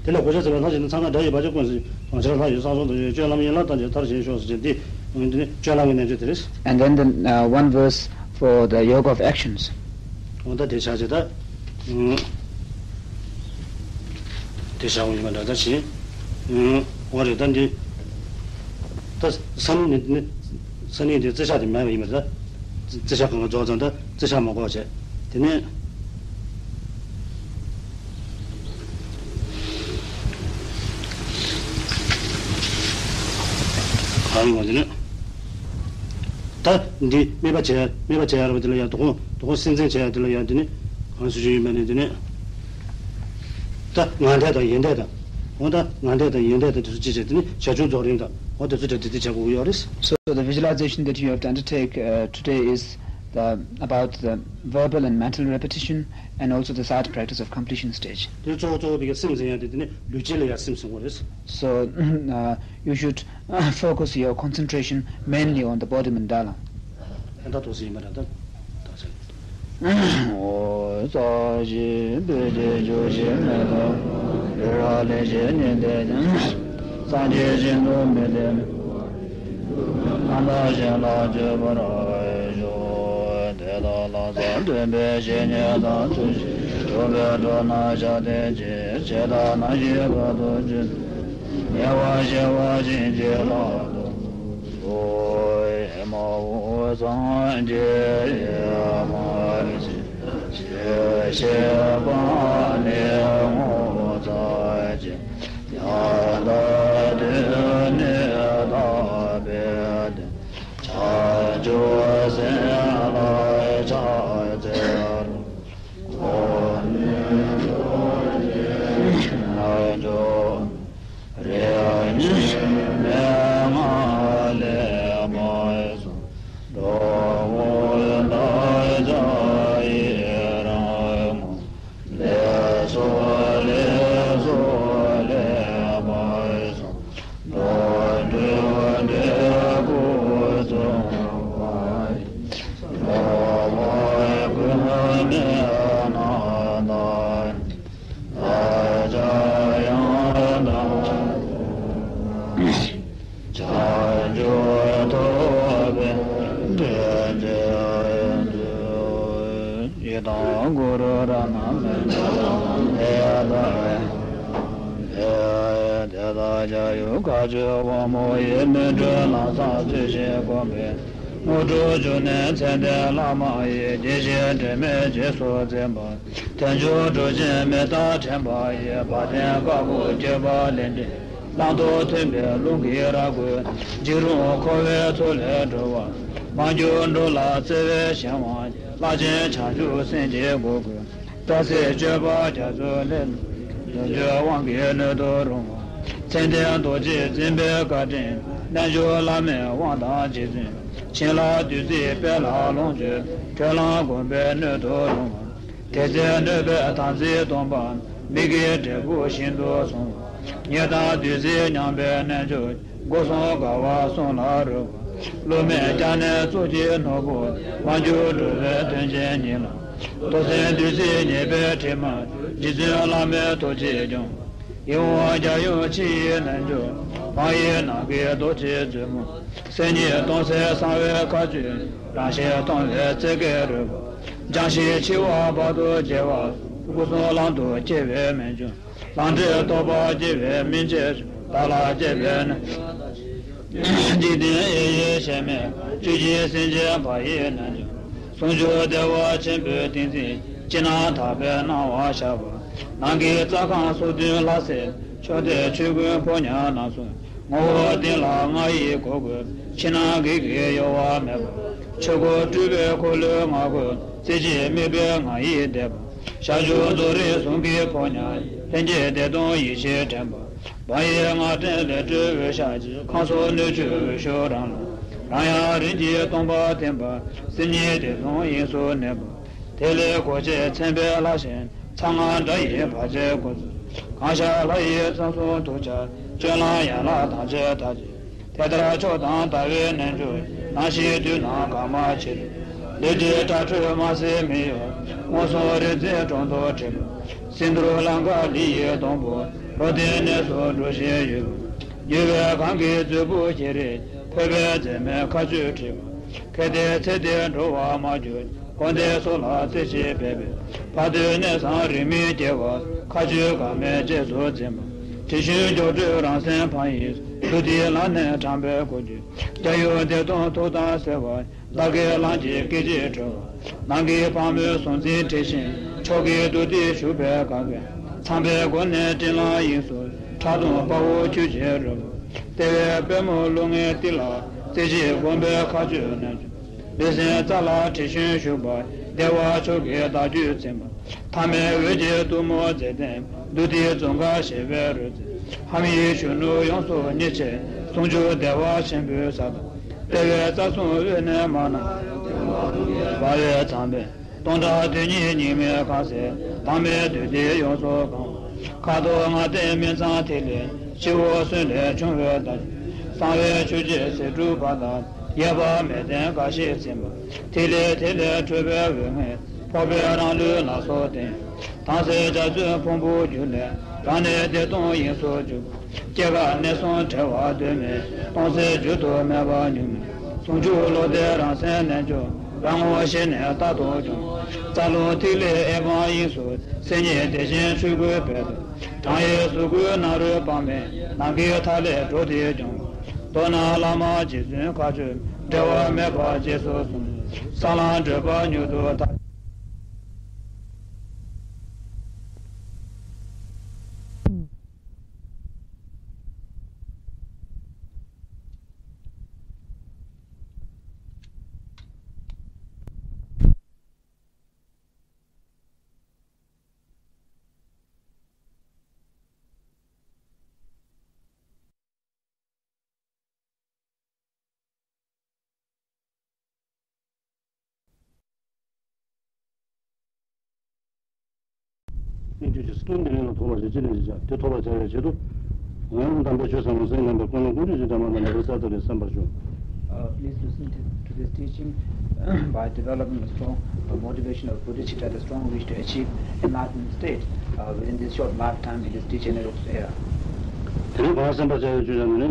དེ་ལ་གོ་ཆ་ཟེར་བ་ལྷ་ཞིག་ནི་ཚང་ཁ་འདྲ་ཡི་བ་ཆ་ཀུན་སེ་གང་ཆར་ལྷ་ཡི་གསང་གསུམ་དུ་ཡོད་སྤྱོད་ལམ་ཡན་ལག་ཐམས་ཅད་མཐར་ཕྱིན་ཤོག་ཟེར་གྱིན་དེ་འོན་ཏེ་ནི་སྤྱོད་ལམ་གྱི་རྣལ་འབྱོར་དེ་རེད། And then the uh, one verse for the yoga of actions. འོ་ད་དེ་ཆ་ཆེ་ད། དེ་བྱ་བ་ཡིན་པ་འདྲ་ད་ཞེས། འོ་རེད་ད་འདི། ད་ས་ནི་ནི་ནི་ས་ནི་འདི་རྩི་ཤ་དེ་མེད་པ་ཡིན་པ་ད། རྩི་ཤ་གང་ག་རྫོགས་ཙང་ད་རྩི་ཤ་མ་གོ་བྱས། དེ་ནས། གང་ཡིན་པ་དེ་ནི། ད་འདི་སྨད་པ་བྱས་སྨད་པ་བྱས་ཡ་ར་བ་དེ་ལ་ཡ་དོ་དགོང་དོ་དགོང་སེམས་ཅན་བྱས་ཡ་དེ་ལ་ཡ་དེ་ནི་གང་སུ་ཞིག་ཡིན་པ་ནི་དེ་ནི། ད་ངག་བཟླས་དང་ཡིད་བཟླས་དང་། འོ་ད་ངག་བཟླས་དང་ཡིད་བཟླས་དང་དེ་ཚོ་ཅི་བྱས་དེ་ནི་ཞལ་ཆུང་རྫོགས་རིམ་དང་འོ་དེ་ཚོ་གྲ་སྒྲིག་དེ་བྱ་དགོས་ཀྱི་ཡོད་རེད། So the visualization that you have to undertake uh, today is the, about the verbal and mental repetition and also the side practice of completion stage. དེ་གཙོ་བོ་གཙོ་བོ་དེ་ག་སེམས་ཟིན་ཡ་དེ་དེ་ནི་ལུས་བྱེད་ལ་ཡ་སེམས་ཟིན་དགོས་རེད། So uh, you should uh, focus your concentration mainly on the body mandala. ཕན་བཏགས་ཐུགས་སྲས་ཡིན་པ་འདྲ་ད། ད་ཟེར། ཨོ། ས་གཞི་བོད་ཀྱི་ཆུ་བཞི་མེ་ཏོག་རི་རབ་ལེགས་བཤད་སྙིང་ཐིག་ཅན། སངས་རྒྱས་ཞིང་དུ་མི་ལྡན། རྣམ་དག་གཞན་ལ་སྤྱོད་པར་ཤོག་དེ་དག་ལ་ས་སྟོན་པའི་བཤེས་གཉེན་དང་ཚུལ་བཞིན་སྒྲུབ་པའི་འགྲོ་རྣམས་ཤ་སྟག་ཅེས་བྱེ་བྲག་སྣང་བཞི་ཁ་དོག་བཅུ། ཉེ་བར་ཤེས་པ་བྱིན་གྱིས་བརླབ་ཏུ། ཨོ། ཨེ་མ་ཧོ། སངས་རྒྱས་ཨེ་མ་ཤེས་ཤེས་པ་ནི་ངོ་མཚར་ཅན། ཡང་དག་དོན་ནི་བདག་པོའི་དོན། བྱང་ཆུབ་སེམས་ལ་ཕྱག་འཚལ་ལོ། གོ་ནི་རྡོ་རྗེ་རྣལ་འབྱོར། རིགས་ཀྱི་མན་ངག་ལེགས་པར་གསུངས། འགྲོ་ཀུན་བདག་ཅག་ཡི་རང་ངོ་། ལེགས་སོ་ལེགས་སོ་ལེགས་པར་གསུངས། འགྲོ་དྲུག་འབྲས་བུ་ཚང་བ་ཡི། འགྲོ་བ་ཀུན་ནས་སྣང་མཐའ། བདག་ཅག་ཡང་དག་བྱང་ཆུབ་ཐོབ་པའི་སྒྲིབ་བྱེད་དུ། ཡི་དམ་གུ་རུ་རཏྣ་མཉྫུ་ཏ་ཡ་ཏ་ཡ། དེ་དག་བྱ་ཡུལ་མཁའ་སྤྱོད་དབང་མོ་ཡི། མི་འཁྲུལ་ལམ་བཟང་ཚུལ་བཞིན་བསྒོམས་པས། དངོས་གྲུབ་འབྱུང་གནས་མཚན་ལྡན་བླ་མ་ཡི། དགྱེས་བཞིན་དྲི་མེད་རྗེས་སུ་འཛིན་པ། དལ་འབྱོར་གྲུ་ཆེན་མི་རྟག་འདྲེན་པ་ཡི། བ་དན་དཀར་པོ་བསྐྱོད་པ་ལས་འདྲེན། བླང་དོར་མཐུན་པའི་རླུང་གིས་རབ་བསྒོས། འཇིགས་རུང་འཁོར་བའི་མཚོ་ལས་སྒྲོལ་བ། མ་གྱུར་འགྲོ་ལ་བརྩེ་བའི་གཞན་དབང་། ལྷ་ཆེན་བྱང་ཆུབ་སེམས་ཀྱི་སྒོ་ཀུན། སྐྲ་སེར་སྤྱོད་པ་རྒྱ་མཚོའི་ལས། རྣལ་འབྱོར་དབང་གིས་སྣོད་དུ་རུང་བ། མཚན་ལྡན་རྡོ་རྗེ་འཛིན་པའི་བཀའ་དྲིན། རྣལ་འབྱོར་བླ་མའི་དབང་དང་རྗེ་བཙུན། བྱིན་རླབས་བདུད་རྩིའི་དཔལ་ལ་ལོངས་སྤྱོད། དྲོད་རླངས་བསྒོམས་པས་སྣོད་དུ་རུང་བ། དེ་ཚེ་གནོད་པའི་དམ་ཚིག་སྟོངས་པ། མི་དགེའི་འབྲས་བུ་ཤིན་ཏུ་བཟུང་བ། ཉེས་དང་བདུད་རྩིས་མྱངས་པའི་རྣལ་འབྱོར། སྒོ་གསུམ་དགའ་བ་གསུམ་ལ་རོལ་བ། བསླུ་མེད་སྐྱབས་གནས་གཙུག་གི་ནོར་བུ། མ་གྱུར་འགྲོ་བའི་དོན་ཆེན་ཉིད་ལ། ཐུགས་སེམས་བདུད་རྩིས་མྱོས་པའི་དྲི་མ། རྗེ་བཙུན་བླ་མའི་ཐུགས་རྗེས་སྐྱོང་། ཡིད་འོང་རྒྱལ་ཡུམ་ཕྱི་ཡི་རྣལ་འབྱོར། བག་ཡིད་ནམ་མཁའི་རྡོ་རྗེའི་མཛུབ་མོ། སེམས་ཉིད་སྟོང་གསལ་གསང་བའི་མཁའ་སྤྱོད། རང་བཞིན་སྟོང་པའི་རྩེ་དགའི་རོལ་པ། སྦྱང་ཞིང་འཆི་བ་བར་དུ་བྱེད་པ། སྐུ་གསུམ་ལམ་དུ་སྐྱེ་བའི་རྨད་བྱུང་། ལམ་འབྲས་རྟོགས་པ་སྐྱེ་བའི་སྨིན་བྱེད། བདག་ལ་སྐྱེས་པའི་ནི། འཇིག་རྟེན་ཡེ་ཡེ་ཤེས་མེད། བཅུད་ཀྱི་སེམས་ཅན་བག་ཡིད་རྣལ་འབྱོར། ཟུང་འཇུག་བདེ་བ་ཆེན་པོའི་ཏིང་འཛིན། ཕྱི་ནང་དག་པའི་སྣང་བ་ཤར་བ། ནང་གི་རྩ་ཁམས་སོ་བདུན་ལ་སྲེ། མཆོད་རྟེན་ཆོས་ཀུན་ཕོ་ཉ་རྣམས་སུ། ངོ་བོ་གཏིང་ལ་ང་ཡིས་གོ་བགོས། ཕྱི་ནང་གི་གེགས་གཡོ་བ་མེད་པ། ཆོས་སྐུ་སྤྲུལ་པའི་འཁོར་ལོའི་ངང་ཁུ། རྩེ་གཅིག་དམིགས་པའི་ངང་ཡིད་བཟླས་པ། ཞབས་ཞུ་རྫོགས་རིམ་ཟུང་གི་ཕོ་ཉ། ལྷན་སྐྱེས་བདེ་སྟོང་ཡེ་ཤེས་དྲན་པ། བག་ཡིད་ངག་དྲན་ལས་གྲོལ་འོད་ཞགས་ཀྱི། ཁམས་གསུམ་སྣོད་བཅུད་འོད་ཤུགས་རང་ལ། རང་ཡང་རིམ་གྱིས་སྟོང་པར་ཐིམ་པ། སེམས་ཉིད་བདེ་སྟོང་དབྱིངས་སུ་གནས་པ། དེ་ལས་གོ་ཆའི་མཚན་དཔེ་ལྷ་ཞིང་། མཚན་སྔགས་སྒྲ་ཡི་བར་ཆད་ཀུན་སེལ། གང་ཤར་ལྷ་ཡི་མཚན་གསུམ་ཐུགས་ཆར། སྤྱོད་ལམ་ཡན་ལག་ཐམས་ཅད་དག་བྱེད། དེ་ལྟར་མཆོག་དང་ཟླ་བའི་རྣལ་འབྱོར། སྣང་ཞིང་དུས་རྣམས་གང་མ་མཆིས། ལས་ཀྱི་དྲ་གྲོགས་མ་སྲིང་མི་གཡོ། མངོན་སུམ་རིག་འཛིན་གྲོང་དུ་ཁྲིད་པ། སིནྡྷུ་ལང་ཀ་ལི་ཡི་སྡོང་པོ། རོ་སྟེང་གནས་སུ་འགྲོ་བཞིན་ཡོད། མྱུར་བའི་གང་གི་མཛོད་སྤུ་བཞི་རིས། ཕོད་པའི་མཛེས་མའི་མཁའ་སྤྱོད་འཁྲིགས་པ། གལ་ཏེ་ཚེ་འདིར་འགྲོ་བར་མ་གྱུར། འཁོར་འདས་སོགས་ལ་རྩེ་གཅིག་འབད་པས། བར་དོའི་གནས་སམ་རིང་མིན་དགེ་བ། མཁའ་སྤྱོད་འགག་མེད་རྗེས་སུ་འཛིན་པ། དྲི་བཞོན་སྒྱོགས་སྤྲོས་རང་སེམས་ཕ་ཡིས། བདུད་སྡེའི་ལམ་ནས་དྲངས་པའི་སྐུ་རྒྱུད། རྒྱལ་ཡུམ་བདེ་སྟོང་ཐུགས་དམ་གསལ་བ། བདག་གི་ལམ་གྱི་སྐད་ཅིག་གྲོལ་བ། ནང་གི་ཕག་མོའི་གཟུང་འཛིན་དྲི་ཞིམ། ཕྱོགས་ཀྱི་བདུད་སྡེ་ཞུགས་པའི་ག་གེ། ཚངས་པའི་སྒོ་ནས་སྤྲིན་ལམ་དབྱིངས་སུ། ཁྲག་འཐུང་དཔའ་བོ་ཆུ་སྐྱེས་རོལ་པ། ལྟེ་བའི་པད་མོ་རླུང་ལྔའི་ཏི་ལ། རྩེ་གཅིག་བསྒོམས་པས་མཁའ་སྤྱོད་རྣལ་འབྱོར། ལུས་སེམས་རྩ་ལ་དྲི་བཞོན་ཞུགས་པ། བདེ་བ་མཆོག་གི་བདག་རྒྱུད་འཛིན་པ། ཐ་མལ་འོད་ཀྱི་གཏུམ་མོ་འཛེགས་ལྡན། བདུད་སྡེའི་ཙོང་ཁ་ཞེས་པའི་རོལ་རྩེད། ལྷ་མིའི་གཞོན་ནུ་ཡོངས་སུ་མཉེས་བྱེད། ཟུང་འཇུག་བདེ་བ་ཆེན་པོའི་ས་དང་། ལྟེ་བའི་རྩ་གསུམ་དབུས་ནས་མར་ན། འབར་བའི་ཚངས་པས་སྟོང་ཕྲག་དོན་གཉིས་སྙིགས་མའི་ཁང་གསེང་། དྭངས་མའི་བདུད་སྡེ་ཡོངས་སུ་གང་བ། ཁ་དོག་ལྔ་ལྡན་སྨིན་མཚམས་ཐིག་ལེ། སྤྱི་བོ་གསོན་ལས་བྱུང་བའི་ཟླ་གཟར། གསང་བའི་ཆུ་སྐྱེས་ཟེའུ་འབྲུ་བར་དང་། གཡས་པ་མལ་སྟན་འགའ་ཞིག་འཛིན་པ། ཐིག་ལེ་དེ་ལས་འཕྲོས་པའི་འོད་ལྔས། ཕོག་པའི་རང་ལུས་ལ་སོགས་ཏེ། དྭངས་གསལ་འཇའ་ཚོན་ཕུང་པོ་རྒྱུད་ལས། རང་གནས་བདེ་སྟོང་དབྱིངས་སུ་གྱུར། སྐྱེ་རྒ་གནས་གསུམ་བྲལ་བ་གདོད་མའི། སྟོང་གསལ་རྒྱུད་དུ་མེད་པ་གཉུག་མའི། ཟུང་འཇུག་བློ་འདས་རང་སེམས་རྣལ་འབྱོར། རང་ངོ་ཤེས་ནས་རྟག་ཏུ་སྐྱོང་། རྩ་རླུང་ཐིག་ལེ་ཨེ་མ་དབྱིངས་སུ། སེམས་ཉིད་བདེ་ཆེན་ཆོས་སྐུའི་དཔལ་དུ། བགྲང་ཡས་གཟུགས་སྐུའི་ནང་རོལ་པ་མེད། ནམ་མཁའི་མཐའ་ཀླས་འགྲོ་འདི་སྐྱོང་། མདོར་ན་བླ་མ་རྗེ་བཙུན་མཁའ་སྤྱོད། འབྲལ་བ་མེད་པ་རྗེས་སུ་བཟུང་། ས་ལམ་བགྲོད་པ་མྱུར་དུ་ཐར། སྙིང་བཅུད་ཀྱི་སྟོང་དེ་ཉིད་ལ་ཐོགས་པ་ཞེས་ཅི་ནས་ཞེས་བྱ། དེ་ཐོབ་པར་བྱ་བའི་ཆེད་དུ། འོན་ཏེ་དམ་པའི་ཆོས་སམ་ལམ་སེང་ལམ་པའི་ཀུན་སློང་ཀུན་སྤྱོད་ཀྱི་འདྲ་མ་དང་འདྲ་བའི་གསར་གཏོད་རེ་བསམ་པར་ཞུ། Uh, please listen to, to this teaching by developing a strong uh, motivation of bodhicitta, the strong wish to achieve enlightenment state uh, within this short lifetime in this degenerated era. དེ་ནས་གོང་གསན་པར་བྱ་བའི་ཆོས་ཀྱང་འདི་ནི།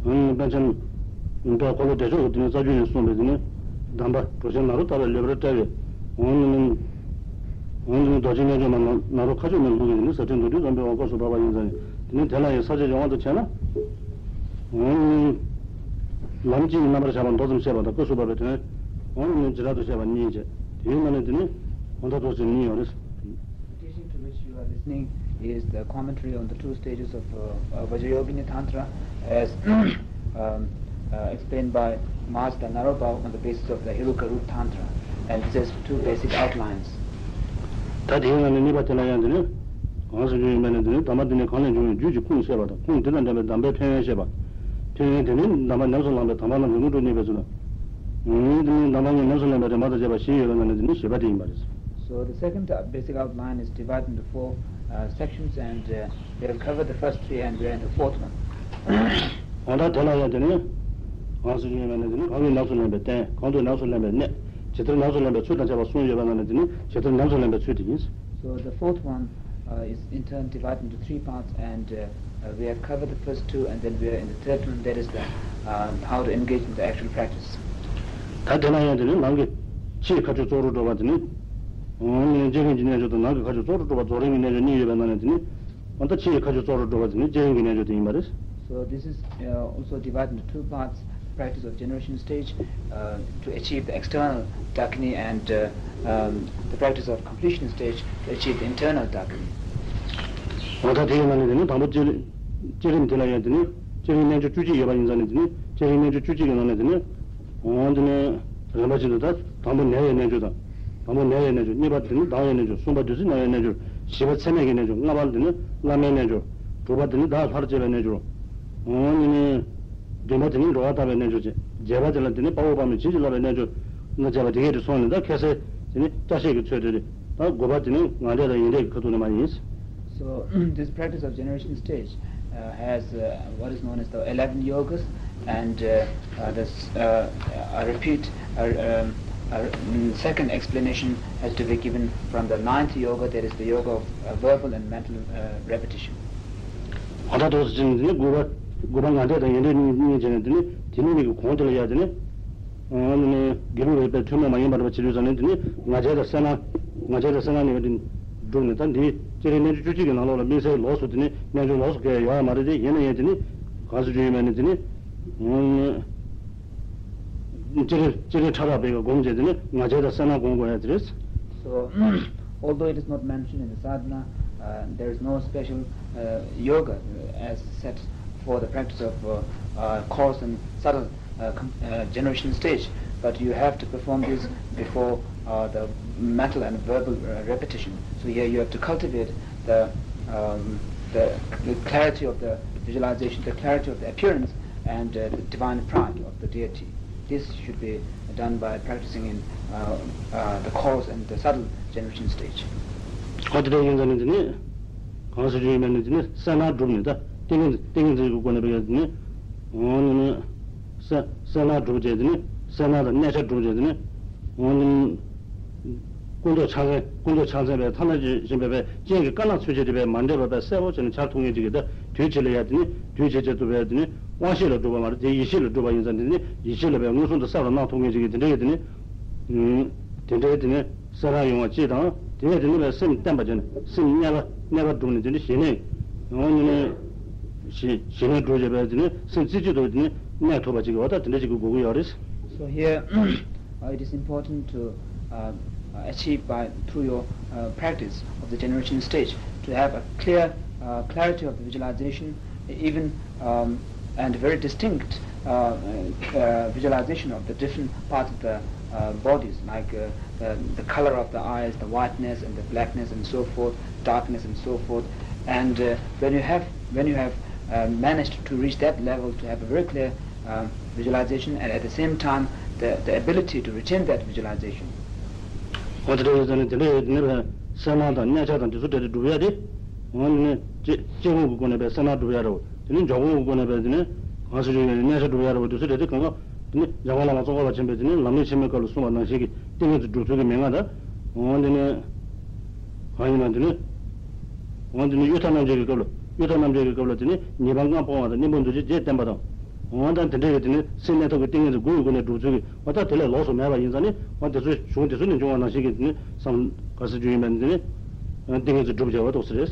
འོན་ཏེ་པཎ་ཆེན་དཔལ་འཁོར་ལོ་བདེ་མཆོག་གིས་དེ་ནས་རྩ་རྒྱུད་ནས་གསུངས་པའི་དེ་ནི། གདམས་པ་གྲོགས་ཆེན་ནཱ་རོ་ཏ་ལ་ལེགས་པར་བཀྲལ་བས། འོན་ཏེ་ནི། འོན་ཏེ་ནི་རྡོ་རྗེ་རྣལ་འབྱོར་མ་ནཱ་རོ་མཁའ་སྤྱོད་མའི་ལུགས་ཀྱི་ནི་ཟབ་ཆོས་མདོར་བསྡུས་ཙམ་པའི་འོག་སྐབས་སུ་བབས་པ་ཡིན་ཙང་། དེ་ནི་དེ་ལ་ཡང་ས་བཅད་ཀྱི་དབང་དུ་བྱས་ན། འོན་ཏེ་ནི། ལམ་གཅིག་གི་རྣམ་པར་བཞག་པ་མདོ་ཙམ་བཤད་པ་དང་སྐབས་སུ་བབས་པའི་དོན། འོན་ཏེ་ནི་བྱེ་བྲག་ཏུ་བཤད་པ་གཉིས་བྱས། དེའི་ནང་ནས་དེ་ནི། འོན་ཏེ་རྡོ་རྗེ་གཉིས་ཡོད་རེད། The teaching to which you are listening is the commentary on the two stages of uh, uh, Vajrayogini Tantra as um, uh, explained by Master Naropa on the basis of the Heruka Root Tantra, and this has two basic outlines. ད་དེའི་ནང་ནས་གཉིས་པ་དེ་ལ་ཡང་འདི་ནི། གང་ཟེར་རྒྱུ་ཡིན་པ་ནི་འདི་ནི་གདམས་པ་འདི་ནི་གང་ལས་འབྱུང་བའི་རྒྱུད་ཀྱི་ཁུངས་བཤད་པ་དང་ཁུངས་འདི་དང་འབྲེལ་བའི་གདམས་པའི་ཕན་ཡོན་བཤད་པ། ཕན་ཡོན་དེ་ནི་གདམས་པ་ཉམས་སུ་བླངས་པའི་དམ་པ་རྣམས་ཀྱི་དངོས་གྲུབ་བརྙེས་པའི་ཚུལ་དང་། ཨུམ། དེ་ནི་དང་པོ་ནི་ཉམས་སུ་ལེན་པའི་རིམ་པ་དང་བཅས་པ་བཞི་ཡོད་པའི་ནང་ནས་དེ་ནི་བཞི་པ་དེ་ཡིན་པ་རེད། So the second, uh, basic outline is divided into four, uh, sections, and, uh, we have covered the first three and we are in the fourth one. འོ་ད་དེ་ལ་ཡང་དེ་ནི་གང་ཟེར་རྒྱུ་ཡིན་པ་ནི་དེ་ནི་གང་གིས་ཉམས་སུ་ལེན་པའི་རྟེན། གང་དུ་ཉམས་སུ་ལེན་པའི་གནས། ཇི་ལྟར་ཉམས་སུ་ལེན་པའི་ཚུལ་དང་བཅས་པ་གསུམ་ཡོད་པའི་ནང་ནས་དེ་ནི་ཇི་ལྟར་ཉམས་སུ་ལེན་པའི་ཚུལ་དེ་ཡིན། So the fourth one, uh, is in turn divided into three parts, and, uh, uh, we have covered the first two, and then we are in the third one, that is the, uh, how to engage in the actual practice. ད་དེ་ན་ཡང་དེ་ནི་ནང་གི་ཕྱིའི་ཁ་ཕྱོགས་གཙོ་བོར་འགྲོ་བ་དེ་ནི། འོ་ནི་བསྐྱེད་རིམ་གྱི་རྣལ་འབྱོར་དང་ནང་གི་ཁ་ཕྱོགས་གཙོ་བོར་འགྲོ་བ་རྫོགས་རིམ་གྱི་རྣལ་འབྱོར་གཉིས་ཡོད་པའི་ནང་ནས་དེ་ནི། འོ་ད་ཕྱིའི་ཁ་ཕྱོགས་གཙོ་བོར་འགྲོ་བ་དེ་ནི་བསྐྱེད་རིམ་གྱི་རྣལ་འབྱོར་དེ་ཡིན་པ་རེད། So this is, uh, also divided into two parts, practice of generation stage, uh, to achieve the external Dakini, and, uh, um, the practice of completion stage to achieve the internal Dakini. འོ་ད་དེ་ཡིན་ན་ནི་དེ་ནི་དང་པོ་བསྐྱེད་རིམ་བསྐྱེད་རིམ་དེ་ལ་ཡང་དེ་ནི་བསྐྱེད་རིམ་རྣལ་འབྱོར་བཅུ་གཅིག་ཡོད་པ་ཡིན་ཙང་ནི་དེ་ནི་བསྐྱེད་རིམ་རྣལ་འབྱོར་བཅུ་གཅིག་གི་ནང་ནས་དེ་ནི། འོ་དེ་ནི་རིམ་པ་བཞིན་དུ་ད་དང་པོ་ནད་ཡོད་རྣལ་འབྱོར་དང་། དང་པོ་ནད་ཡོད་རྣལ་འབྱོར། གཉིས་པ་དེ་ནི་བདག་ཡོད་རྣལ་འབྱོར། གསུམ་པ་བདུད་རྩི་མནར་བའི་རྣལ་འབྱོར། བཞི་པ་ཚད་མེད་ཀྱི་རྣལ་འབྱོར། ལྔ་པ་དེ་ནི་བླ་མའི་རྣལ་འབྱོར། དྲུག་པ་དེ་ནི་བདག་ལྷར་བཅས་པའི་རྣལ་འབྱོར། འོ་དེ་ནི་བདུན་པ་དེ་ནི་འགྲོ་བ་ལྟ་བའི་རྣལ་འབྱོར་བཅས། བརྒྱད་པ་དེ་ལ་དེ་ནི་དཔའ་བོ་དཔའ་མོས་བྱིན་གྱིས་བརླབས་པའི་རྣལ་འབྱོར་ལ་བཅས་པ་དེ་གས་དེ་སོང་ནས་ད་ཁ་སང་དེ་ནི་སྐྱ་ཤས་ཀྱི་ཚུལ་དེ་རེད། ད་དགུ་པ་དེ་ནི་ངང་འདས་དང་ཡོན་ཏན་གྱི་ཁ་ཐུག་ནས་མ་ཡིན། So this practice of generation stage, uh, has, uh, what is known as the eleven yogas, and, uh, uh, this, uh, I repeat, uh, um, uh, mm, second explanation has to be given from the ninth yoga, that is the yoga of, uh, verbal and mental, uh, repetition. འོ་ད་དུས་སུ་ཕྱིན་ནས་དེ་ནི་དགུ་པ་དགུ་པ་ངང་འདས་དང་ཡོན་ཏན་གཉིས་བྱས་ནས་དེ་ནི་དེ་ནི་གཉིས་ཀྱི་གོང་དེ་ལ་ཡ་དེ་ནི། འོ་ནི་དགེ་ལུགས་པའི་ཐུན་མོང་མ་ཡིན་པ་འདྲ་བ་བྱེད་དུས་ཙང་ནི་དེ་ནི་ངང་འདས་དང་གསལ་སྣང་། ངང་འདས་དང་གསལ་སྣང་གཉིས་ཀ་དེ་བསྒྲུབས་ནས་ད་འདི་བསྐྱེད་རིམ་རྣལ་འབྱོར་བཅུ་གཅིག་གི་ནང་ལོགས་ལ་དམིགས་བསལ་ལོགས་སུ་དེ་ནི་རྣལ་འབྱོར་ལོགས་སུ་གས་ཡོད་ཡ་མ་རེད་དེ། ཡིན་ན་ཡང་དེ་ནི་གང་ཟེར་རྒྱུ་ཡིན་མིན་ནི་དེ་ནི། འོ་ནི་བསྐྱེད་རིམ་བསྐྱེད་རིམ་ཕྲ་རགས་པའི་སྒོམ་བྱས་དེ་ནི་ངང་འདས་དང་གསལ་སྣང་སྒོམ་དགོས་ཡ་དེ་རེད། So, although it is not mentioned in the sadhana, uh, there is no special, uh, yoga, uh, as set for the practice of, uh, uh, coarse and subtle, uh, com- uh, generation stage, but you have to perform this before, uh, the mental and verbal, uh, repetition. So here you have to cultivate the, um, the, the clarity of the visualization, the clarity of the appearance, and, uh, the divine pride of the deity. This should be done by practicing in, uh, uh, the coarse and the subtle generation stage. འོ་དེ་འདྲ་ཡིན་ཙང་ནི་དེ་ནི་གང་ཟེར་རྒྱུ་ཡིན་མིན་ནི་དེ་ནི་གསལ་སྣང་བསྒྲུབས་ནས་ད་ཏིང་ངེ་འཛིན་ཏིང་ངེ་འཛིན་གྱི་སྒོ་ནས་བས་དེ་ནི། འོ་ནི་ནི་གསལ་གསལ་སྣང་བསྒྲུབས་བྱས་དེ་ནི་གསལ་སྣང་དང་གནས་ཆ་བསྒྲུབས་བྱས་དེ་ནི། འོ་ནི་ནི། ཀུན་རྟོག་ཕྱག་མཚན། ཀུན་རྟོག་ཕྱག་མཚན་པས་ཐ་ན་ཅི་བཞིན་པའི་པའི་སྤྱན་གྱི་དཀར་ནག་ཚུན་ཆད་དེ་པའི་མ་འདྲེས་པ་པའི་གསལ་པོ་བྱས་ནས་འཆར་ཐུབ་ངེས་ཅིག་གིས་ད་དུས་ཕྱིས་ལ་ཡ་དེ་ནི་དུས་ཕྱིས་ཆེད་དུ་པའི་དེ་ནི་དབང་ཤེས་ལ་སྒྲུབ་པ་མ་རེད་དེ་ཡིད་ཤེས་ལ་སྒྲུབ་པ་ཡིན་ཙང་དེ་ནི་ཡིད་ཤེས་ལ་པའི་མངོན་སུམ་དུ་གསལ་བར་སྣང་ཐུབ་ངེས་ཅིག་གིས་དེ་འདྲ་ཡི་དེ་ནི། དེ་འདྲའི་དེ་ནི་གསལ་བར་ཡོང་བ་སྤྱི་དང་དེ་ནས་དེ་ནི་པའི་སེམས་བརྟན་པ་བྱས་ནས་སེམས་གནས་པ་གནས་པ་སྒྲུབ་ནས་དེ་ནི་ཞི་གནས། འོ་ནི་ནི་ཞི་ཞི་གནས་སྒྲུབ་བྱས་པའི་དེ་ནི་སེམས་རྩེ་གཅིག་ཏུ་དེ་ནི་གནས་ཐུབ་པ་ཅིག་གི་འོ་ད་དེ་འདྲ་ཅིག་གི་དགོས་ཀྱི་ཡོད་རེད། So here, uh, it is important to, uh, achieve by, through your, uh, practice of the generation stage, to have a clear, uh, clarity of the visualization, even, um, and very distinct, uh, uh, visualization of the different parts of the, uh, bodies, like, uh, the, the color of the eyes, the whiteness and the blackness and so forth, darkness and so forth. And, uh, when you have, when you have, uh, managed to reach that level, to have a very clear, uh, visualization, and at the same time, the, the ability to retain that visualization. འོ་དེ་འདྲ་ཡོད་ཙང་ནི་དེ་འདྲ་ཡོད་དེ་ནི་གསལ་སྣང་དང་གནས་ཆ་དང་དེ་ཚོ་འདྲ་དེ་སྒྲུབ་ཡ་དེ། འོ་ནི་ནི་སྤྱི་སྤྱི་དངོས་ཀྱི་སྒོ་ནས་པའི་གསལ་སྣང་སྒྲུབ་ཡ་རེད། དེ་ནི་འཇོག་པོ་གི་སྒོ་ནས་པའི་དེ་ནི་གང་ཟེར་རྒྱུ་ཡོད་ནི་གནས་ཆ་སྒྲུབ་ཡ་རེད་བ། དེ་ཚོ་དེ་དེ་གང་ག་དེ་ནི་འཇམ་མགོན་བླ་མ་ཙོང་ཁ་པ་ཆེན་པོས་དེ་ནི་ལམ་རིམ་ཆེན་མོའི་སྐབས་ལ་གསུངས་པ་ནང་བཞིན་གྱི་ཏིང་ངེ་འཛིན་སྒྲུབ་ཚུལ་གྱི་མན་ངག་དང་། འོ་དེ་ནི་གང་ཡིན་ན་དེ་ནི། འོ་དེ་ནི་གཡུལ་ཐབས་རྣམ་འབྱེད་ཀྱི་སྐབས་ལ་གཡུལ་ཐབས་རྣམ་འབྱེད་ཀྱི་སྐབས་ལ་དེ་ནི་ཉེས་པ་ལྔ་སྤོང་བ་དང་གཉེན་པོ་འདུ་བྱེད་བརྒྱད་བསྟེན་པ་དང་། འོ་ད་དེ་འདྲ་གི་དེ་ནི་སེམས་གནས་ཐབས་ཀྱི་ཏིང་ངེ་འཛིན་དགུ་ཡི་སྒོ་ནས་སྒྲུབ་ཚུལ་གྱི་འོ་ད་དེ་ལས་ལོགས་སུ་མེད་པ་ཡིན་ཙང་ནི་འོ་དེ་ཚོའི་གཞུང་དེ་ཚོ་ནས་འབྱུང་བ་ནང་བཞིན་གྱི་དེ་ནི་བསམ་ག་ཟེར་རྒྱུ་ཡིན་པ་ནི་དེ་ནི་ཏིང་ངེ་འཛིན་སྒྲུབ་བྱ་བ་འདུག་ཟེར།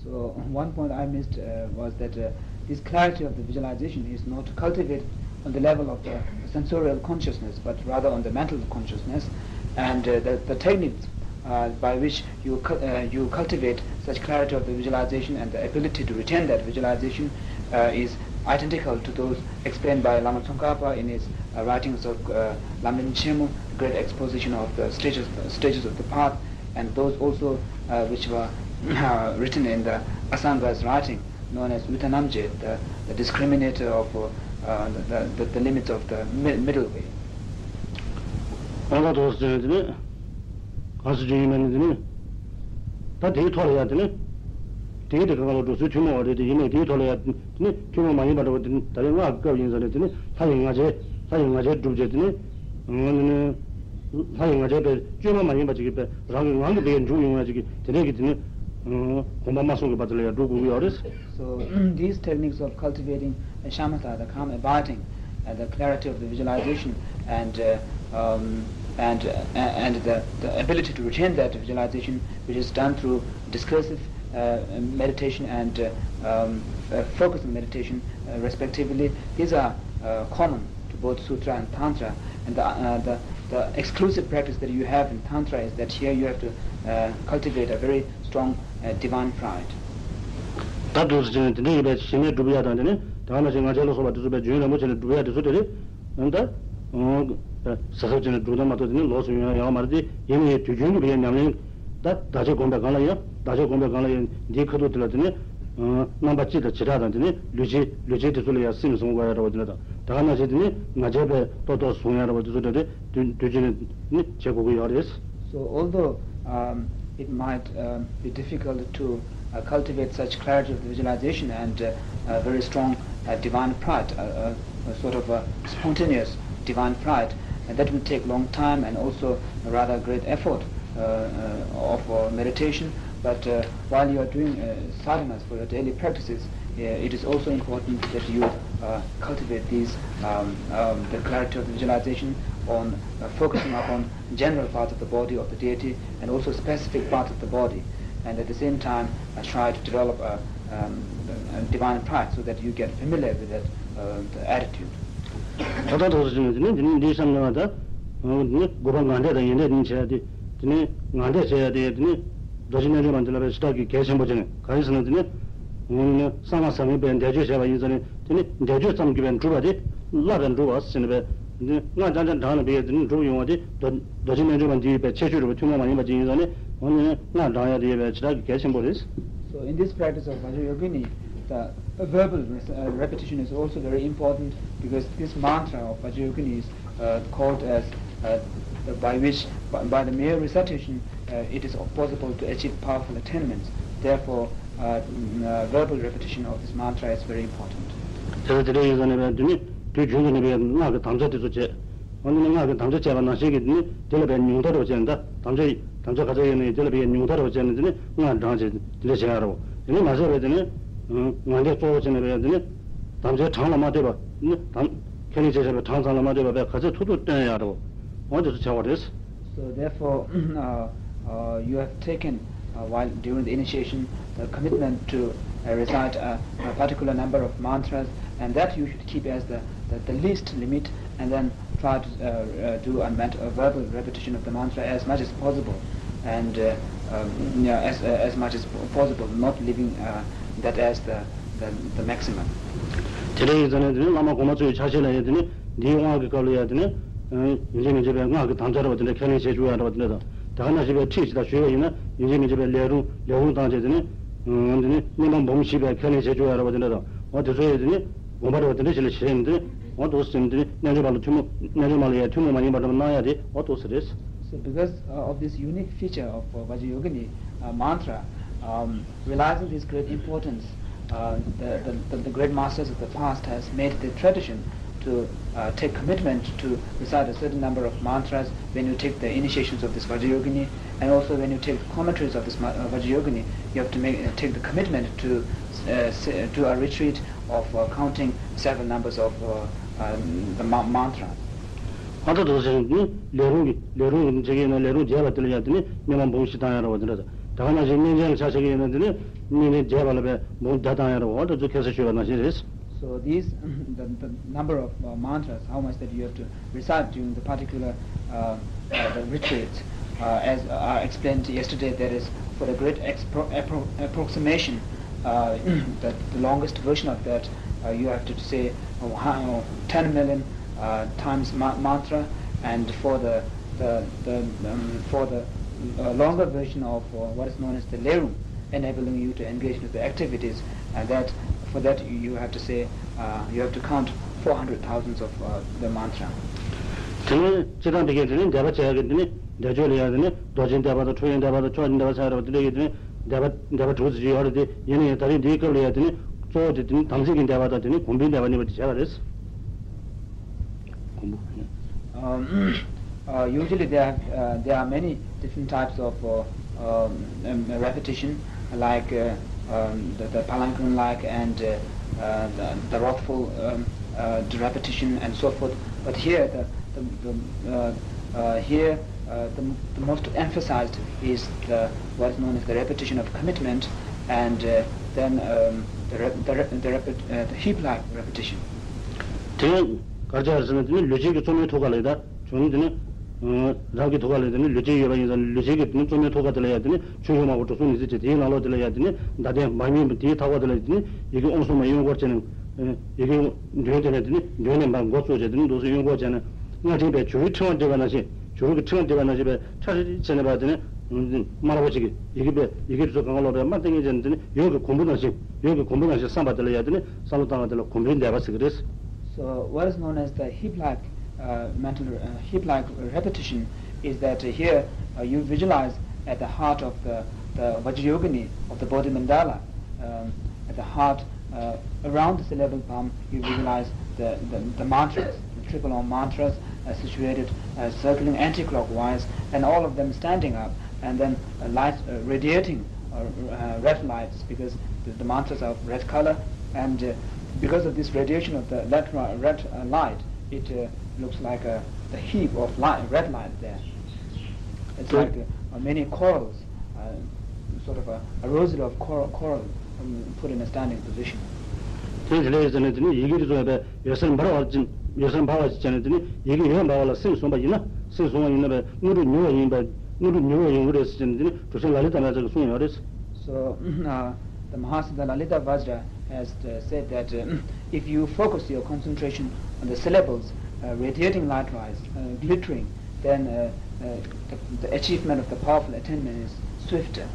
So one point I missed, uh, was that, uh, this clarity of the visualization is not cultivated on the level of the sensorial consciousness, but rather on the mental consciousness. And, uh, the, the techniques, uh, by which you, cu- uh, you cultivate such clarity of the visualization and the ability to retain that visualization, uh, is identical to those explained by Lama Tsongkhapa in his, uh, writings of, uh, Lamrim Chenmo, Great Exposition of the Stages, Stages of the Path, and those also, uh, which were, uh, written in the Asanga's writing, known as Utanamje, the, the discriminator of, uh, the, the, the limits of the mi- middle way. ཨ་ད་དོ་ཟེར་ནས་དེ་ནི། ག་སུ་ཅི་ཡིན་མིན་ནི་དེ་ནི། ད་དེའི་ཐོག་ལ་ཡ་དེ་ནི། དེའི་དེ་ག་ག་ལ་འགྲོ་ཚུལ་ཐུན་མོང་བ་རེད་དེ་ཡིན་ནའི་དེའི་ཐོག་ལ་ཡ་དེ་ནི་ཐུན་མོང་མ་ཡིན་པ་འདྲ་བ་དེ་ནི་ད་རེས་སྔགས་ཀྱི་སྐབས་ཡིན་ས་རེད་དེ་ནི་ལྷ་ཡི་ང་རྒྱལ་ལྷ་ཡི་ང་རྒྱལ་སྒྲུབ་བྱས་དེ་ནི། ལྷ་ཡི་ང་རྒྱལ་པའི་བཅོས་མ་མ་ཡིན་པ་ཅིག་གི་པའི་རང་གི་ངང་གི་བའི་འཇུག་ཡོང་ཡ་ཅིག་གི་དེ་འདྲས་ཀྱི་དེ་ནི། དགོངས་པ་མ་གསུང་གི་བར་དུ་ལ་ཡ་འགྲོ་དགོས་ཀྱི་ཡོད་རེད། So these techniques of cultivating shamatha, the calm abiding, and the clarity of the visualization, and uh, um, and uh, and the, the ability to retain that visualization, which is done through discursive uh, meditation and uh, um, uh, focusing meditation, uh, respectively, these are uh, common to both sutra and tantra. And the, uh, the the exclusive practice that you have in tantra is that here you have to uh, cultivate a very strong uh, divine pride. ད་དུ་ཟེར་ནས་དེ་འདྲ་ཡིན་པའི་ཞི་གནས་སྒྲུབ་ཡ་དང་དེ་ནི་ད་ག་ནང་བཞིན་ང་རྒྱལ་ལ་སོགས་པ་དེ་ཚོ་པའི་རྒྱུན་རིང་པོ་བྱས་ནས་སྒྲུབ་ཡ་དེ་ཚོ་དེ་རེད། ཨ་ནི་ད། ཟབ་ཟབ་བྱས་ནས་སྒྲུབ་ན་མ་གཏོགས་དེ་ནི་ལོགས་སུ་ཡོང་ཡ་ཡོད་མ་རེད་དེ་ཡིན་ནའི་དུས་རྒྱུན་གྱི་བའི་ཉམས་ལེན། ད་བདག་ཅག་སྒོམ་པའི་སྒང་ལ་ཡང་བདག་ཅག་སྒོམ་པའི་སྒང་ལ་ཡང་འདིའི་ཁ་ཐུག་དེ་ལ་དེ་ནི། རྣམ་པ་སྤྱི་དང་བྱེ་བྲག་དང་དེ་ནི་ལུས་བྱེད་ལུས་བྱེད་དེ་ཚོ་ལ་ཡང་སེམས་བཟུང་དགོས་ཡ་འདྲ་བ་དེ་འདྲ་དང་ད་ག་ནང་བཞིན་དེ་ནི་ང་རྒྱལ་པའི་ཏོག་ཏོག་བཟུང་ཡ་འདྲ་བ་དེ་ཚོ་འདྲ་དེ་དུས་དུས་རྒྱུན་ནས་ནི་བྱེད་དགོས་ཀྱི་ཡོད་རེད། So although um, it might um, be difficult to uh, cultivate such clarity of the visualization and uh, a very strong uh, divine pride, uh, uh, a sort of a spontaneous divine pride, and that will take long time and also a rather great effort uh, uh, of uh, meditation. But uh, while you are doing uh, sadhanas for your daily practices, uh, it is also important that you uh, cultivate these um, um, the clarity of the visualization on uh, focusing upon general parts of the body of the deity and also specific parts of the body, and at the same time uh, try to develop a, um, a divine pride so that you get familiar with that uh, the attitude. ད་ལྟ་དུ་ཟེར་ནས་དེ་ནི་འདི་ནི་འདི་བསམ་ན་ད། འོ་དེ་ནི་དགོས་པ་ངང་འདྲེན་དང་ཡིད་འདྲེན་ནི་བྱས་ཏེ། དེ་ནི་ངང་འདྲེན་བྱས་ཡ་དེ་དེ་ནི། རྡོ་རྗེ་རྣལ་འབྱོར་མ་འདི་ལ་བའི་ཞེ་དྲག་གི་གལ་ཆེན་པོ་བྱས་ནས་ག་རེ་ཟེར་ན་དེ་ནི། འོ་ནི་གསང་སྔགས་ཟབ་མོའི་པའི་བཟླས་བརྗོད་བྱས་པ་ཡིན་ཙང་ནི་དེ་ནི་བཟླས་བརྗོད་ཙམ་གྱིས་པའི་འགྲུབ་པ་དེ་བསླབ་པའི་འགྲུབ་པ་ཟེར་ནས་པའི། དེ་ནི་སྔགས་རྐྱང་རྐྱང་བགྲང་ནས་པའི་དེ་ནི་འགྲུབ་ཡོང་བ་དེ་རྡོ་རྡོ་རྗེ་རྣལ་འབྱོར་མ་འདི་ཡི་པའི་ཁྱད་ཆོས་རེད་པ་ཐུན་མོང་མ་ཡིན་པ་ཅིག་ཡིན་ཙང་ནི་འོ་ནི་སྔགས་བགྲང་ཡ་དེ་ཡི་པའི་ཞེ་དྲག་གི་གལ་ཆེན་པོ་རེད། So in this practice of Vajrayogini, the verbal res- uh, repetition is also very important because this mantra of Vajrayogini is uh, called as uh, the, by which, by, by the mere recitation, uh, it is possible to achieve powerful attainments. Therefore, uh, mm, uh, verbal repetition of this mantra is very important. དེ་ལ་དེ་འདྲ་ཡིན་ཙང་ནི་བའི་དེ་ནི་དུས་རྒྱུན་དུ་ནི་བའི་སྔགས་ཀྱི་དམ་བཅའ་དེ་ཚོ་བྱས། འོ་ནི་སྔགས་ཀྱི་དམ་བཅའ་བྱས་པ་ནང་བཞིན་གྱི་དེ་ནི་དེ་ལ་བའི་ཉུང་མཐའ་རུ་བྱས་ནས་ད་དམ་བཅའ་ཡི་དམ་བཅའ་ག་ཚོད་ཡོད་ནའི་དེ་ལ་བའི་ཉུང་མཐའ་རུ་བྱས་ནས་དེ་ནི་སྔགས་བགྲང་བྱས་དེ་འདྲ་བྱས་ཡ་རོ། དེ་ནི་མ་ཟད་པའི་དེ་ནི་ངང་རྒྱལ་གཙོ་བོ་བྱས་ནས་བའི་དེ་ནི་དམ་བཅའི་གྲངས་ལ་མ་ལྟོས་པ་ནི་དམ་ཁས་ལེན་བྱས་བྱས་པའི་གྲངས་ཙམ་ལ་མ་ལྟོས་པ་བའི་ག་ཚོད་ཐུབ་ཐུབ་བཏོན་ཡ་རོ། འོ་དེ་ཚོ་བྱ་བ་རེད། So therefore, uh, uh, you have taken uh, while during the initiation the commitment to uh, recite a, a particular number of mantras, and that you should keep as the, the, the least limit, and then try to uh, uh, do a, ment- a verbal repetition of the mantra as much as possible, and uh, um, yeah, as, uh, as much as po- possible, not leaving uh, that as the, the, the maximum. དེ་འདྲ་ཡིན་ཙང་ནས་དེ་ནི་བླ་མ་གོང་མ་ཚོའི་ཕྱག་བཞེས་ལ་ཡང་དེ་ནི་འདིའི་དབང་གི་སྐབས་ལ་ཡང་དེ་ནི། ཡིན་གཅིག་མིན་གཅིག་པའི་སྔགས་ཀྱི་དམ་བཅའ་འདྲ་བ་དེ་འདྲ་ཁས་ལེན་བྱེད་བཅུག་ཡ་འདྲ་བ་དེ་འདྲ་དང་། དེ་ག་ནང་བཞིན་པའི་ཁྲིད་ཅིག་དང་ཞུས་པ་ཡིན་ན་ཡིན་གཅིག་མིན་གཅིག་པའི་ལས་རུང་ལས་རུང་བཏང་བྱས་དེ་ནི། འདི་ནི་བསྙེན་པ་འབུམ་བཞི་པའི་ཁས་ལེན་བྱེད་བཅུག་ཡ་འདྲ་བ་དེ་འདྲ་དང་། འོ་དེ་ཚོ་ཡི་དེ་ནི་དགོངས་པ་འདྲ་བ་དེ་འདྲ་ཞིག་ལ་བྱེད་ཡིན་དེ་ནི། འོ་འདུག་སེ་དེ་ནི་རྣལ་འབྱོར་པ་ལ་ཐུན་མོང་རྣལ་འབྱོར་པ་ལ་ཡ་ཐུན་མོང་མ་ཡིན་པ་འདྲ་བ་གནང་ཡ་དེ་འོ་འདུག་སེ་རེད། So because uh, of this unique feature of uh, Vajrayogini uh, mantra, um, realizing this great importance, uh, the, the, the, the great masters of the past has made the tradition to uh, take commitment to recite a certain number of mantras when you take the initiations of this Vajrayogini, and also when you take the commentaries of this ma- uh, Vajrayogini, you have to make, uh, take the commitment to uh, s- do a retreat of uh, counting several numbers of uh, uh, the ma- mantra. ཨ་ད་དུ་ཟེར་ནི་ལས་རུང་གི་ལས་རུང་གི་བྱེད་ཀྱི་ཡིན་ན་ལས་རུང་རྒྱས་པ་དེ་ལ་ཡང་དེ་ནི་བསྙེན་པ་འབུམ་བཞི་བཏང་ཡ་ར་བ་དེ་འདྲ་དང་། ད་ག་ནང་བཞིན་བསྙེན་ཆེན་ལ་ཆ་བཞག་གི་ཡིན་ན་དེ་ནི་བསྙེན་ཆེན་རྒྱས་པ་ལ་བས་འབུམ་བརྒྱ་བཏང་ཡ་ར་བ་དེ་ཚོ་ཁ་སང་ཞུས་པ་ནང་བཞིན་རེད། So these, the, the number of uh, mantras, how much that you have to recite during the particular uh, uh, the retreats, uh, as I explained yesterday, that is for the great expro- appro- approximation, uh, the, the longest version of that, uh, you have to say uh, ten million uh, times ma- mantra, and for the, the, the um, for the uh, longer version of uh, what is known as the Lerung, enabling you to engage into the activities, and that for that you have to say uh, you have to count four hundred thousands of uh, the mantra. དེ་ནས་སྤྱིར་བཏང་འདི་གའི་དེ་ནས་བཟླས་པ་བྱས་ཀྱི་དེ་ནས་བཟླས་བརྗོད་ལ་ཡང་དེ་ནས་རྡོ་རྗེའི་བཟླས་པ་དང་ཁྲོ་བོའི་བཟླས་པ་དང་ཕྱོགས་བཅུའི་བཟླས་པ་ཆགས་རེད་པ། དེ་འདྲ་གི་དེ་ནས་བཟླས་པ་བཟླས་པ་དྲུག་ཙམ་ཞིག་ཡོད་རེད། དེ་ཡིན་ན་ཡང་ད་རེས་འདིའི་སྐབས་ལ་ཡང་དེ་ནས་གཙོ་བོ་དེ་དེ་ནས་དམ་ཚིག་གི་བཟླས་པ་དང་དེ་ནས་གོང་བུའི་བཟླས་པ་གཉིས་པ་དེ་བྱས་པ་རེད། གོང་བུ། Um, uh, usually there are, uh, there are many different types of uh, um, um, repetition, like uh, um, the, the palanquin-like and uh, uh, the, the wrathful um, uh, the repetition and so forth. But here, the, the, the, uh, uh, here uh, the, the most emphasized is the, what is known as the repetition of commitment, and uh, then um, the, re- the, re- the, repet- uh, the heap-like repetition. དེ་གར་ཆགས་ཟེར་ན་དེ་ནི་ལུས་ཅན་གྱི་བཙོ་མའི་ཐུགས་ཀ་ལ་ད་བྱུང་དེ་ནི་རང་གི་ཐུགས་ཀ་ལ་དེ་ནི་ལུས་ཅན་ཡོད་པ་ཡིན་ཙང་ལུས་ཅན་གྱི་དེ་ནི་བཙོ་མའི་ཐུགས་ཀ་དེ་ལ་ཡང་དེ་ནི་ཆོས་སྐྱོང་མང་པོ་གྲུ་གསུམ་ཉི་ཚེ་བྱེད་དེའི་ནང་ལོགས་དེ་ལ་ཡང་དེ་ནི་མདའ་ལྡན་མར་མེ་དེའི་ཐག་པ་དེ་ལ་དེ་ནི་ཡི་གེ་ཨོཾ་སྲུང་མ་གཡོན་སྐོར་བྱས་ནས་ཡི་གེ་མདུན་དེ་ནས་དེ་ནི་མདུན་ནས་མར་མགོ་བཙུགས་བྱས་དེ་ནི་འདུག་སེ་གཡོན་སྐོར་བྱས་ནས་སྔར་དྲན་པའི་བྱུ་རུའི་ཕྲེང་བ་འདྲེས་པ་ནང་བཞིན་བྱུ་རུ་གི་ཕྲེང་བ་འདྲེས་པ་ནང་བཞིན་པའི་ཁྲ་ཧྲི་ཧྲི་བྱས་ནས་པ་དེ་ནི་དམར་པོ་ཅིག་གི་ཡི་གེ་པའི་ཡི་གེ་དེ་ཚོ་གང་ག་ལོག་པའི་དམར་ཏིང་ངེ་བྱས་ནས་དེ་ནི་ཡོད་ཀྱི་གོང་བུ་ནང་བཞིན་ཡོད་ཀྱི་གོང་བུ་ནང་བཞིན་བསམ་པ་དེ་ལ་ཡང་དེ་ནི་བསམ་བློ་བཏང་བ་དེ་ལ་གོང་བུའི་བཟླས་པ་ཟེར་གྱི་རེད། So, what is known as the heap-like uh, mental uh, heap-like repetition is that uh, here uh, you visualize at the heart of the, the Vajrayogini of the Bodhi Mandala, um, at the heart, uh, around the cerebral palm, you visualize the, the, the mantras, the triple Om mantras, uh, situated uh, circling anti-clockwise, and all of them standing up, and then uh, lights uh, radiating uh, uh, red lights because the, the mantras are of red color, and uh, because of this radiation of the red, red uh, light, it uh, looks like a, a heap of light, red light there. It's like uh, many corals, uh, sort of a, a rosary of coral, coral um, put in a standing position. དེ་དེ་ལས་ཟེར་ནས་དེ་ནི་ཡི་གེ་དེ་ཚོ་ཡོད་པའི་ཡོད་སར་འབར་བ་ཅན་ཡོད་སར་འབར་བ་ཅིག་བྱས་ནས་དེ་ནི་ཡི་གེ་ཡོད་འབར་བ་ལ་སེམས་བཟུང་བ་ཡིན་ན་སེམས་བཟུང་བ་ཡིན་ན་པའི་དངོས་གྲུབ་མྱུར་བ་ཡིན་པ་དངོས་གྲུབ་མྱུར་བ་ཡོང་གི་རེད་ཟེར་ནས་དེ་ནི་གྲུབ་ཆེན་ལ་ལི་ཏ་མ་ཚ་གིས་གསུངས་ཡོད་རེད། So, uh, the Mahasiddha Lalita Vajra has uh, said that uh, if you focus your concentration on the syllables, uh, radiating light rise, uh, glittering, then uh, uh, the, the achievement of the powerful attainment is swifter.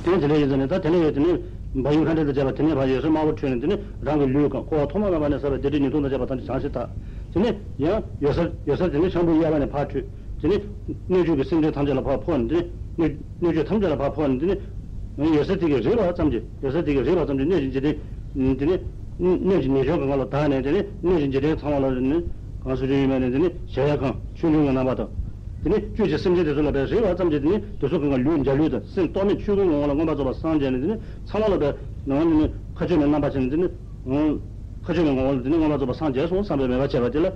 དེ་དེ་ལས་ཡིན་ཟེར་ནས་ད་དེ་ནས་ཡོད་དེ་ནི་བ་ཡུ་ཁ་འདྲེ་དང་བཅས་པ་དེ་ནས་ཕར་ཡོད་སར་དམར་པོ་འཕྲོས་ནས་དེ་ནི་རང་གི་ལུས་གང་འཁོར་བ་ཐོག་མ་མེད་པ་ནས་བསགས་པའི་བདེ་སྒྲིབ་ཉེས་ལྟུང་དང་བཅས་པ་ཐམས་ཅད་བྱང་ཞིང་དག་དེ་ནས་ཡང་ཡོད་སར་ཡོད་སར་དེ་ནས་ཤམ་བུའི་གཡས་པ་ནས་ཕར་འཕྲོས། དེ་ནས་སྣོད་བཅུད་ཀྱི་སེམས་ཅན་ཐམས་ཅད་ལ་ཕར་ཕོག་ནས་དེ་ནས་སྣོད་སྣོད་བཅུད་ཐམས་ཅད་ལ་ཕར་ཕོག་ནས་དེ་ནས་ཡོད་སར་དེ་གའི་རེག་པ་ཙམ་གྱིས་ཡོད་སར་དེ་གའི་རེག་པ་ཙམ་གྱིས་སྣོད་ཀྱི་འཇིག་རྟེན་དེ་ནས་སྣོད་ཀྱི་ཉེས་སྐྱོན་གང་ག་ལ་དག་ནས་དེ་ནས་སྣོད་ཀྱི་འཇིག་རྟེན་ཚང་མ་ལ་ནི་གང་སུ་ཅི་ཡོད་མེད་ནས་དེ་ནས་གཞལ་ཡས་ཁང་ཆོས་འབྱུང་གི་རྣམ་པ་དང་། དེ་ནས་བཅུད་ཀྱི་སེམས་ཅན་དེ་ཚོ་ལ་ཕར་རེག་པ་ཙམ་གྱིས་དེ་ནས་དེ་ཚོ་གང་ག་ལུས་འཇའ་ལུས་དང་སེམས་རྟོག་མེད་ཆོས་སྐུའི་ངོ་བོ་ལ་མངོན་པར་རྫོགས་པར་སངས་རྒྱས་ནས་དེ་ནས་ཚང་མ་ལ་ཕར་ནང་དེ་ནས་མཁའ་སྤྱོད་མའི་རྣམ་པ་བྱས་ནས་དེ་ནས། ཁ་ཆོས་མའི་ངོ་བོ་ལ་དེ་ནས་མངོན་པར་རྫོགས་པར་སངས་རྒྱས་སོ་བསམ་པའི་མོས་པ་བྱས་པ་དེ་ལ།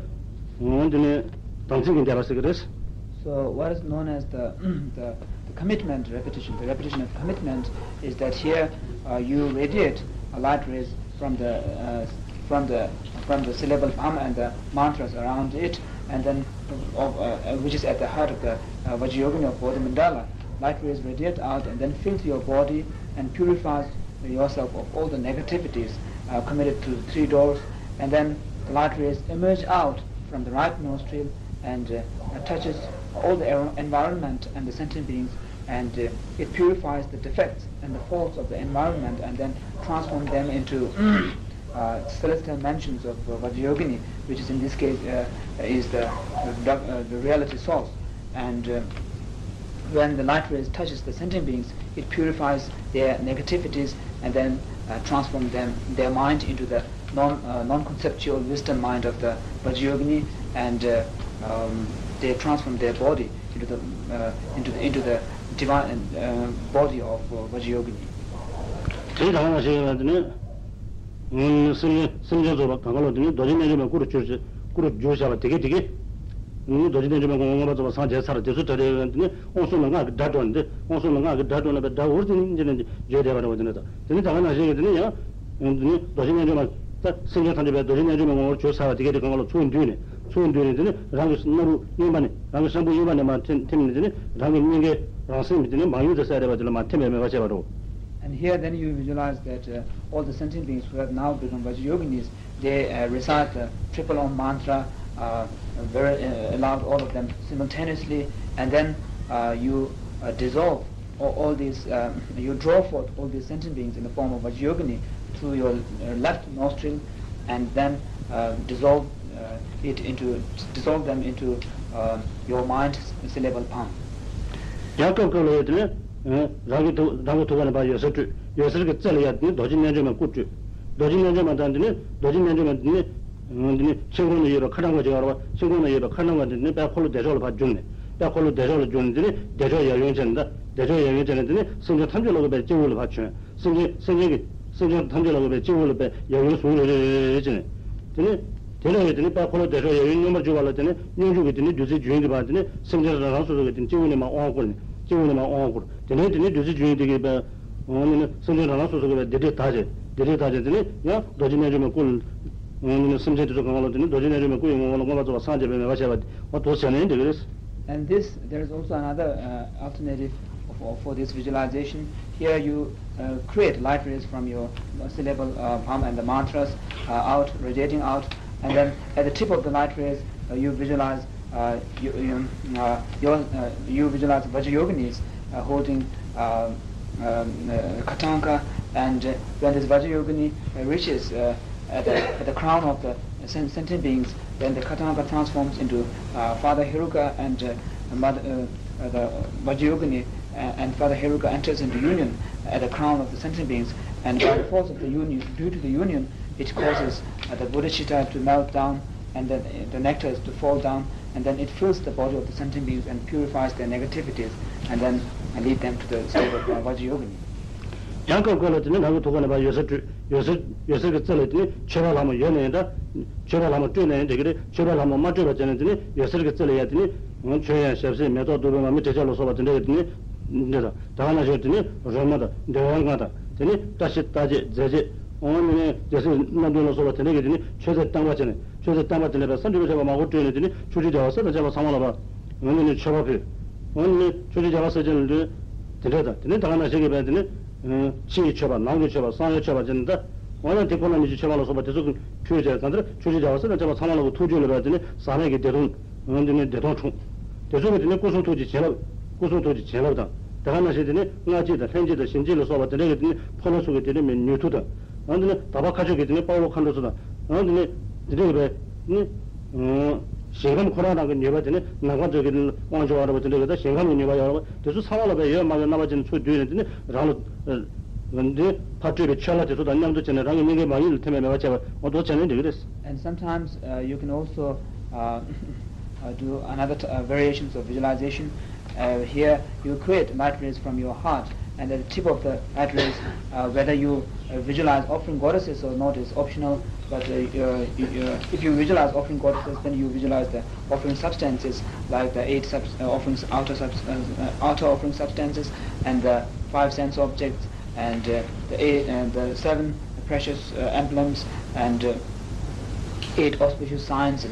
འོ་དེ་ནས་དམ་ཚིག་གི་བཟླས་པ་ཟེར་གྱི་རེད། So what is known as the, the, the commitment repetition, the repetition of commitment is that here uh, you radiate a light rays from the uh, from the from the syllable palm and the mantras around it, and then of, uh, which is at the heart of the uh, Vajrayogini of Bodhi Mandala. Light rays radiate out and then fill your body and purifies yourself of all the negativities uh, committed through the three doors, and then the light rays emerge out from the right nostril and uh, touches all the environment and the sentient beings, and uh, it purifies the defects and the faults of the environment and then transforms them into uh, celestial mansions of uh, Vajrayogini, which is in this case uh, is the, the, uh, the reality source. And uh, when the light rays touches the sentient beings, it purifies their negativities and then uh, transforms them, their mind into the non, uh, non-conceptual wisdom mind of the Vajrayogini, and uh, um, they transform their body into the, uh, into the, into the divine uh, body of uh, Vajrayogini. དེ་དང་ཞེས་པ་དེ་ནི། སེམས་ཅན་སེམས་ཅན་རྫོགས་པ་གང་ག་ལ་དེ་ནི་རྡོ་རྗེ་རྣལ་འབྱོར་མའི་སྐུ་རུ་གྱུར་ཅིག་སྐུ་རུ་གྱུར་བྱ་བ་དེ་གས་དེ་གས། རྡོ་རྗེ་རྣལ་འབྱོར་མའི་སྐུ་མངོན་པར་རྫོགས་པར་སངས་རྒྱས་ཚར་དེ་ཚོ་གྲ་རེ་དེ་ནི་དབང་གསུམ་ལ་སྔགས་ཀྱི་སྒྲ་སྒྲོག་ནས་དབང་གསུམ་ལ་སྔགས་ཀྱི་སྒྲ་སྒྲོག་ནས་པའི་སྒྲ་འུར་དེ་ནི་འདི་ནས་བརྗོད་བསྡད་པ་འདྲ་བོ་དེ་འདྲ་དང་དེ་ནི་ད་ག་ནང་བཞིན་གྱི་དེ་ནི་ཡང་དེ་ནི་རྡོ་རྗེ་རྣལ་འབྱོར་མ་ད་སེམས་ཅན་ཐམས་ཅད་པའི་རྡོ་རྗེ་རྣལ་འབྱོར་མའི་ངོ་བོར་གྱུར་ཚར་བ་དེ་གས་དེ་གང་ག་ལ་ཚུར་འདུས་ནས་ཚུར་འདུས་ནས་དེ་ནི་རང་གི་སྣ་རུ་གཡོན་པ་ནས་རང་གི་ཤམ་བུ་གཡོན་པ་ནས་མར་ཐིམ་ནས་དེ་ནི་རང་གི་སྙིང་གའི་རང་སེམས་དེ་ནི་མང་ཡུལ་དུ་གསལ་བསྡད་པ་དེ་ལ་མར་ཐིམ་པའི་མོས་པ་བྱས་པ་འདྲ་བོ། And here then you visualize that uh, all the sentient beings who have now become Vajrayoginis, they uh, recite the triple Om mantra, uh, very, uh, aloud, all of them simultaneously, and then uh, you uh, dissolve all, all these, uh, you draw forth all these sentient beings in the form of Vajrayogini through your uh, left nostril, and then uh, dissolve uh, it into, dissolve them into uh, your mind syllable palm. ཡང་སྐབས་སྐབས་ལ་ཡོད་དེ་ནི་རང་གི་ཐུགས་རང་གི་ཐུགས་ཀ་ནས་ཕར་འོད་ཟེར་སྤྲོས། འོད་ཟེར་གྱི་རྩེ་ལ་ཡང་དེ་ནི་རྡོ་རྗེ་རྣལ་འབྱོར་མའི་སྐུ་སྤྲོས། རྡོ་རྗེ་རྣལ་འབྱོར་མ་དང་དེ་ནི་རྡོ་རྗེ་རྣལ་འབྱོར་མ་དེ་ནི་དེ་ནི་མཆན་ཁུང་ན་ཡོད་པའི་ཁ་གྲངས་ཀ་ཅིག་ཡོད་རེད་བ། མཆན་ཁུང་ན་ཡོད་པའི་ཁ་གྲངས་ཀ་དེ་ནི་དཔལ་འཁོར་ལོ་བདེ་མཆོག་ལ་ཕར་བསྒྱུར་ནས། དཔལ་འཁོར་ལོ་བདེ་མཆོག་ལ་བསྒྱུར་ནས་དེ་ནི་བདེ་མཆོག་ཡབ་ཡུམ་བྱས་ནས། ད་བདེ་མཆོག་ཡབ་ཡུམ་བྱས་ནས་དེ་ནི་སེམས་ཅན་ཐམས་ཅད་ལ་དགོས་པའི་སྐྱེ་བོ་ལ་ཕར་བྱོན། སེམས་ཅན་སེམས་ཅན་གྱི་སེམས་ཅན་ཐམས་ཅད་ལ་དགོས་པའི་སྐྱེ་བོ་ལ་དཔེ་ཡབ་ཡུམ་བཟུང་རེ་རེ་རེ་རེ་བྱས་ནས། དེ་ནས་དེ་ལ་ཡང་དེ་ནས་དཔལ་འཁོར་ལོ་བདེ་མཆོག་ཡབ་ཡུམ་སྙོམས་པར་འཇུག་པ་ལ་དེ་ནས་སྙོམས་འཇུག་གི་དེ་ནས་བདུད་རྩིའི་རྒྱུན་དེ་བར་དེ་ནས་སེམས་ཅན་རང་རང་སོ་སོ་གི་དེ་ནས་སྐྱེ་བོ་ནས་མར་དབང་བསྐུར་ནས། སྐྱེ་བོ་ནས་མར་དབང་བསྐུར། དེ་ནས་དེ་ནས་བདུད་རྩིའི་རྒྱུན་དེ་གི་དཔེ་འོང་ནས་ནི་སེམས་ཅན་རང་རང་སོ་སོ་གི་དཔེ་བདེ་བགྲེས་དག་བྱས། བདེ་བགྲེས་དག་བྱས། དེ་ནས་ཡང་རྡོ་རྗེ་རྣལ་འབྱོར་མའི་སྐུ་ལ་འོང་ནས་ནི་སེམས་ཅན་དེ་ཚོ་གང་ག་ལ་དེ་ནས་རྡོ་རྗེ་རྣལ་འབྱོར་མའི་སྐུ་ཡི་ངོ་བོ་ལ་མངོན་པར་རྫོགས་པར་སངས་རྒྱས་པའི་མོས་པ་བྱས་པ་འོ་དོ་བྱས་ནས་འགྲིག་གི་རེད། And this, there is also another uh, alternative for, for this visualization. Here you uh, create light rays from your syllable uh, palm and the mantras uh, out, radiating out, and then at the tip of the light rays uh, you visualize uh, you, you, uh, your, uh, you visualize Vajrayoginis uh, holding uh, um, uh, Khatanka, and uh, when this Vajrayogini uh, reaches uh, at, the, at the crown of the sen- sentient beings, then the Khatanka transforms into uh, Father Heruka and uh, Mother, uh, uh, the Vajrayogini uh, and Father Heruka enters into union at the crown of the sentient beings, and by the force of the union, due to the union, it causes uh, the bodhicitta to melt down and the, the nectars to fall down, and then it fills the body of the sentient beings and purifies their negativities, and then lead them to the state of uh, Vajrayogini. ཡང་སྐབས་སྐབས་ལ་དེ་ནི་རང་གི་ཐུགས་ཀ་ནས་ཕར་འོད་ཟེར་སྤྲོས། འོད་ཟེར་འོད་ཟེར་གྱི་རྩེ་ལ་དེ་ནི་མཆོད་པ་ལྷ་མོ་ཡོད་ན་ཡང་འདྲ། མཆོད་པ་ལྷ་མོ་སྤྲོས་ན་ཡང་འགྲིག་གི་རེད། མཆོད་པ་ལྷ་མོ་མ་སྤྲོས་པ་བྱས་ན་དེ་ནི་འོད་ཟེར་གྱི་རྩེ་ལ་ཡང་དེ་ནི་མཆོད་ཡོན་ཞལ་ཟས་མེ་ཏོག་བདུག་སྤོས་མར་མེ་དྲི་ཆབ་ལ་སོགས་པ་དེ་འདྲ་གི་དེ་ནི་འདི་དང་། ད་ག་ནང་བཞིན་དེ་ནི་རོལ་མོ་དང་འདོན་ཡོན་ལྔ་དང་། དེ་ནི་བཀྲ་ཤིས་རྟགས་བརྒྱད་རྫས་བརྒྱད། འོ་ནི་ནི་རྒྱལ་སྲིད་སྣ་བདུན་ལ་སོགས་པ་དེ་འདྲ་གི་དེ་ནི་མཆོད་རྫས་བསྟན་པ་བྱས་ནས། མཆོད་རྫས་བསྟན་པ་དེ་འདྲ་བས་སམ་དྲི་མ་བྱས་པ་མང་པོ་སྤྲོས་ནས། དེ་ནི་ཆོས་སྐྱོང་རྒྱལ་བ་སྲས་དང་བཅས་པ་ཚང་མ་ལ་ཕར་འོ་ནི་ནི་མཆོད་པ་ཕུལ། འོ་ནི་ནི་ཆོས་སྐྱོང་རྒྱལ་བ་སྲས་བཅས་ལ་འདུད། དེ་འདྲ་དང་། དེ་ནི་ད་ག་ནང་བཞིན་གྱི་བས་དེ་ནི་ཕྱི་ཡི་མཆོད་པ། ནང་གི་མཆོད་པ། གསང་བའི་མཆོད་པ་བྱས་ནས། ད་འོ་ན་དེ་ཁོ་ན་ཉིད་ཀྱི་མཆོད་པ་ལ་སོགས་པ་དེ་ཚོ་གི་ཕུལ་བྱས། གང་ལྟར་ཆོས་སྐྱོང་རྒྱལ་བ་སྲས་དང་བཅས་པ་ཚང་མ་ལ་གི་ཐུགས་རྒྱུད་ལ་བས་དེ་ནི་ཟག་མེད་ཀྱི་བདེ་སྟོང་། འོ་དེ་ནི་བདེ་སྟོང་འཁྲུངས། དེ་ཚོ་གི་དེ་ནི་སྐུ་གསུང་ཐུགས་ཀྱི་བྱིན་རླབས། སྐུ་གསུང་ཐུགས་ཀྱི་བྱིན་རླབས་དང་། དེ་ག་ནང་བཞིན་དེ་ནི་སྔགས་སྐྱེས་དང་ལྷན་སྐྱེས་དང་གཞན་སྐྱེས་ལ་སོགས་པ་དེ་འདྲ་གི་དེ་ནི་ཕོ་ཉ་ཚོ་གི་དེ་ནི་མི་ནུས་མཐུ་དང་། ཡང་དེ་ནི་དག་པ་མཁའ་སྤྱོད་ཀྱི་དེ་ནི་དཔའ་བོ་མཁའ་འགྲོ་ཚོ་དང་། ཡང་དེ་ནི་དེ་འདྲ་གི་བས་ནི་ཞིང་ཁམས་ཁོ་རང་རང་གི་ནུས་པ། དེ་ནི་ནམ་མཁའ་ཚོ་གི་དབང་ཆེ་བ་འདྲ་བོ་དེ་འདྲ་གི། ད་ཞིང་ཁམས་ཀྱི་ནུས་པ་ཡོད་རེད་བ། དེ་ཚོ་ཚང་མ་ལ་བས་ཡོད་མ་ཡོད་རྣམ་པ་ཅན་ཚུར་བསྡུས་ནས་དེ་ནི་རང་ལ་འདི་ཕར་སྤྲོས་པའི་ཆོས་ལྷ་དེ་ཚོ་དང་མཉམ་དུ་བྱས་ནས་རང་གི་སྙིང་གའི་མ་ཡིན་ལ་ཐེ་མེད་མེད་པ་བྱས་པ་འོ་དོ་བྱས་ནས་འགྲིག་གི་རེད། And sometimes uh, you can also uh, uh, do another t- uh, variations of visualization. Uh, here you create light rays from your heart, and at the tip of the light rays, uh, whether you uh, visualize offering goddesses or not is optional. But uh, uh, you, uh, if you visualize offering goddesses, then you visualize the offering substances, like the eight subs- uh, offerings, outer, subs- uh, uh, outer offering substances, and the five sense objects, and uh, the eight, and the seven precious uh, emblems, and uh, eight auspicious signs.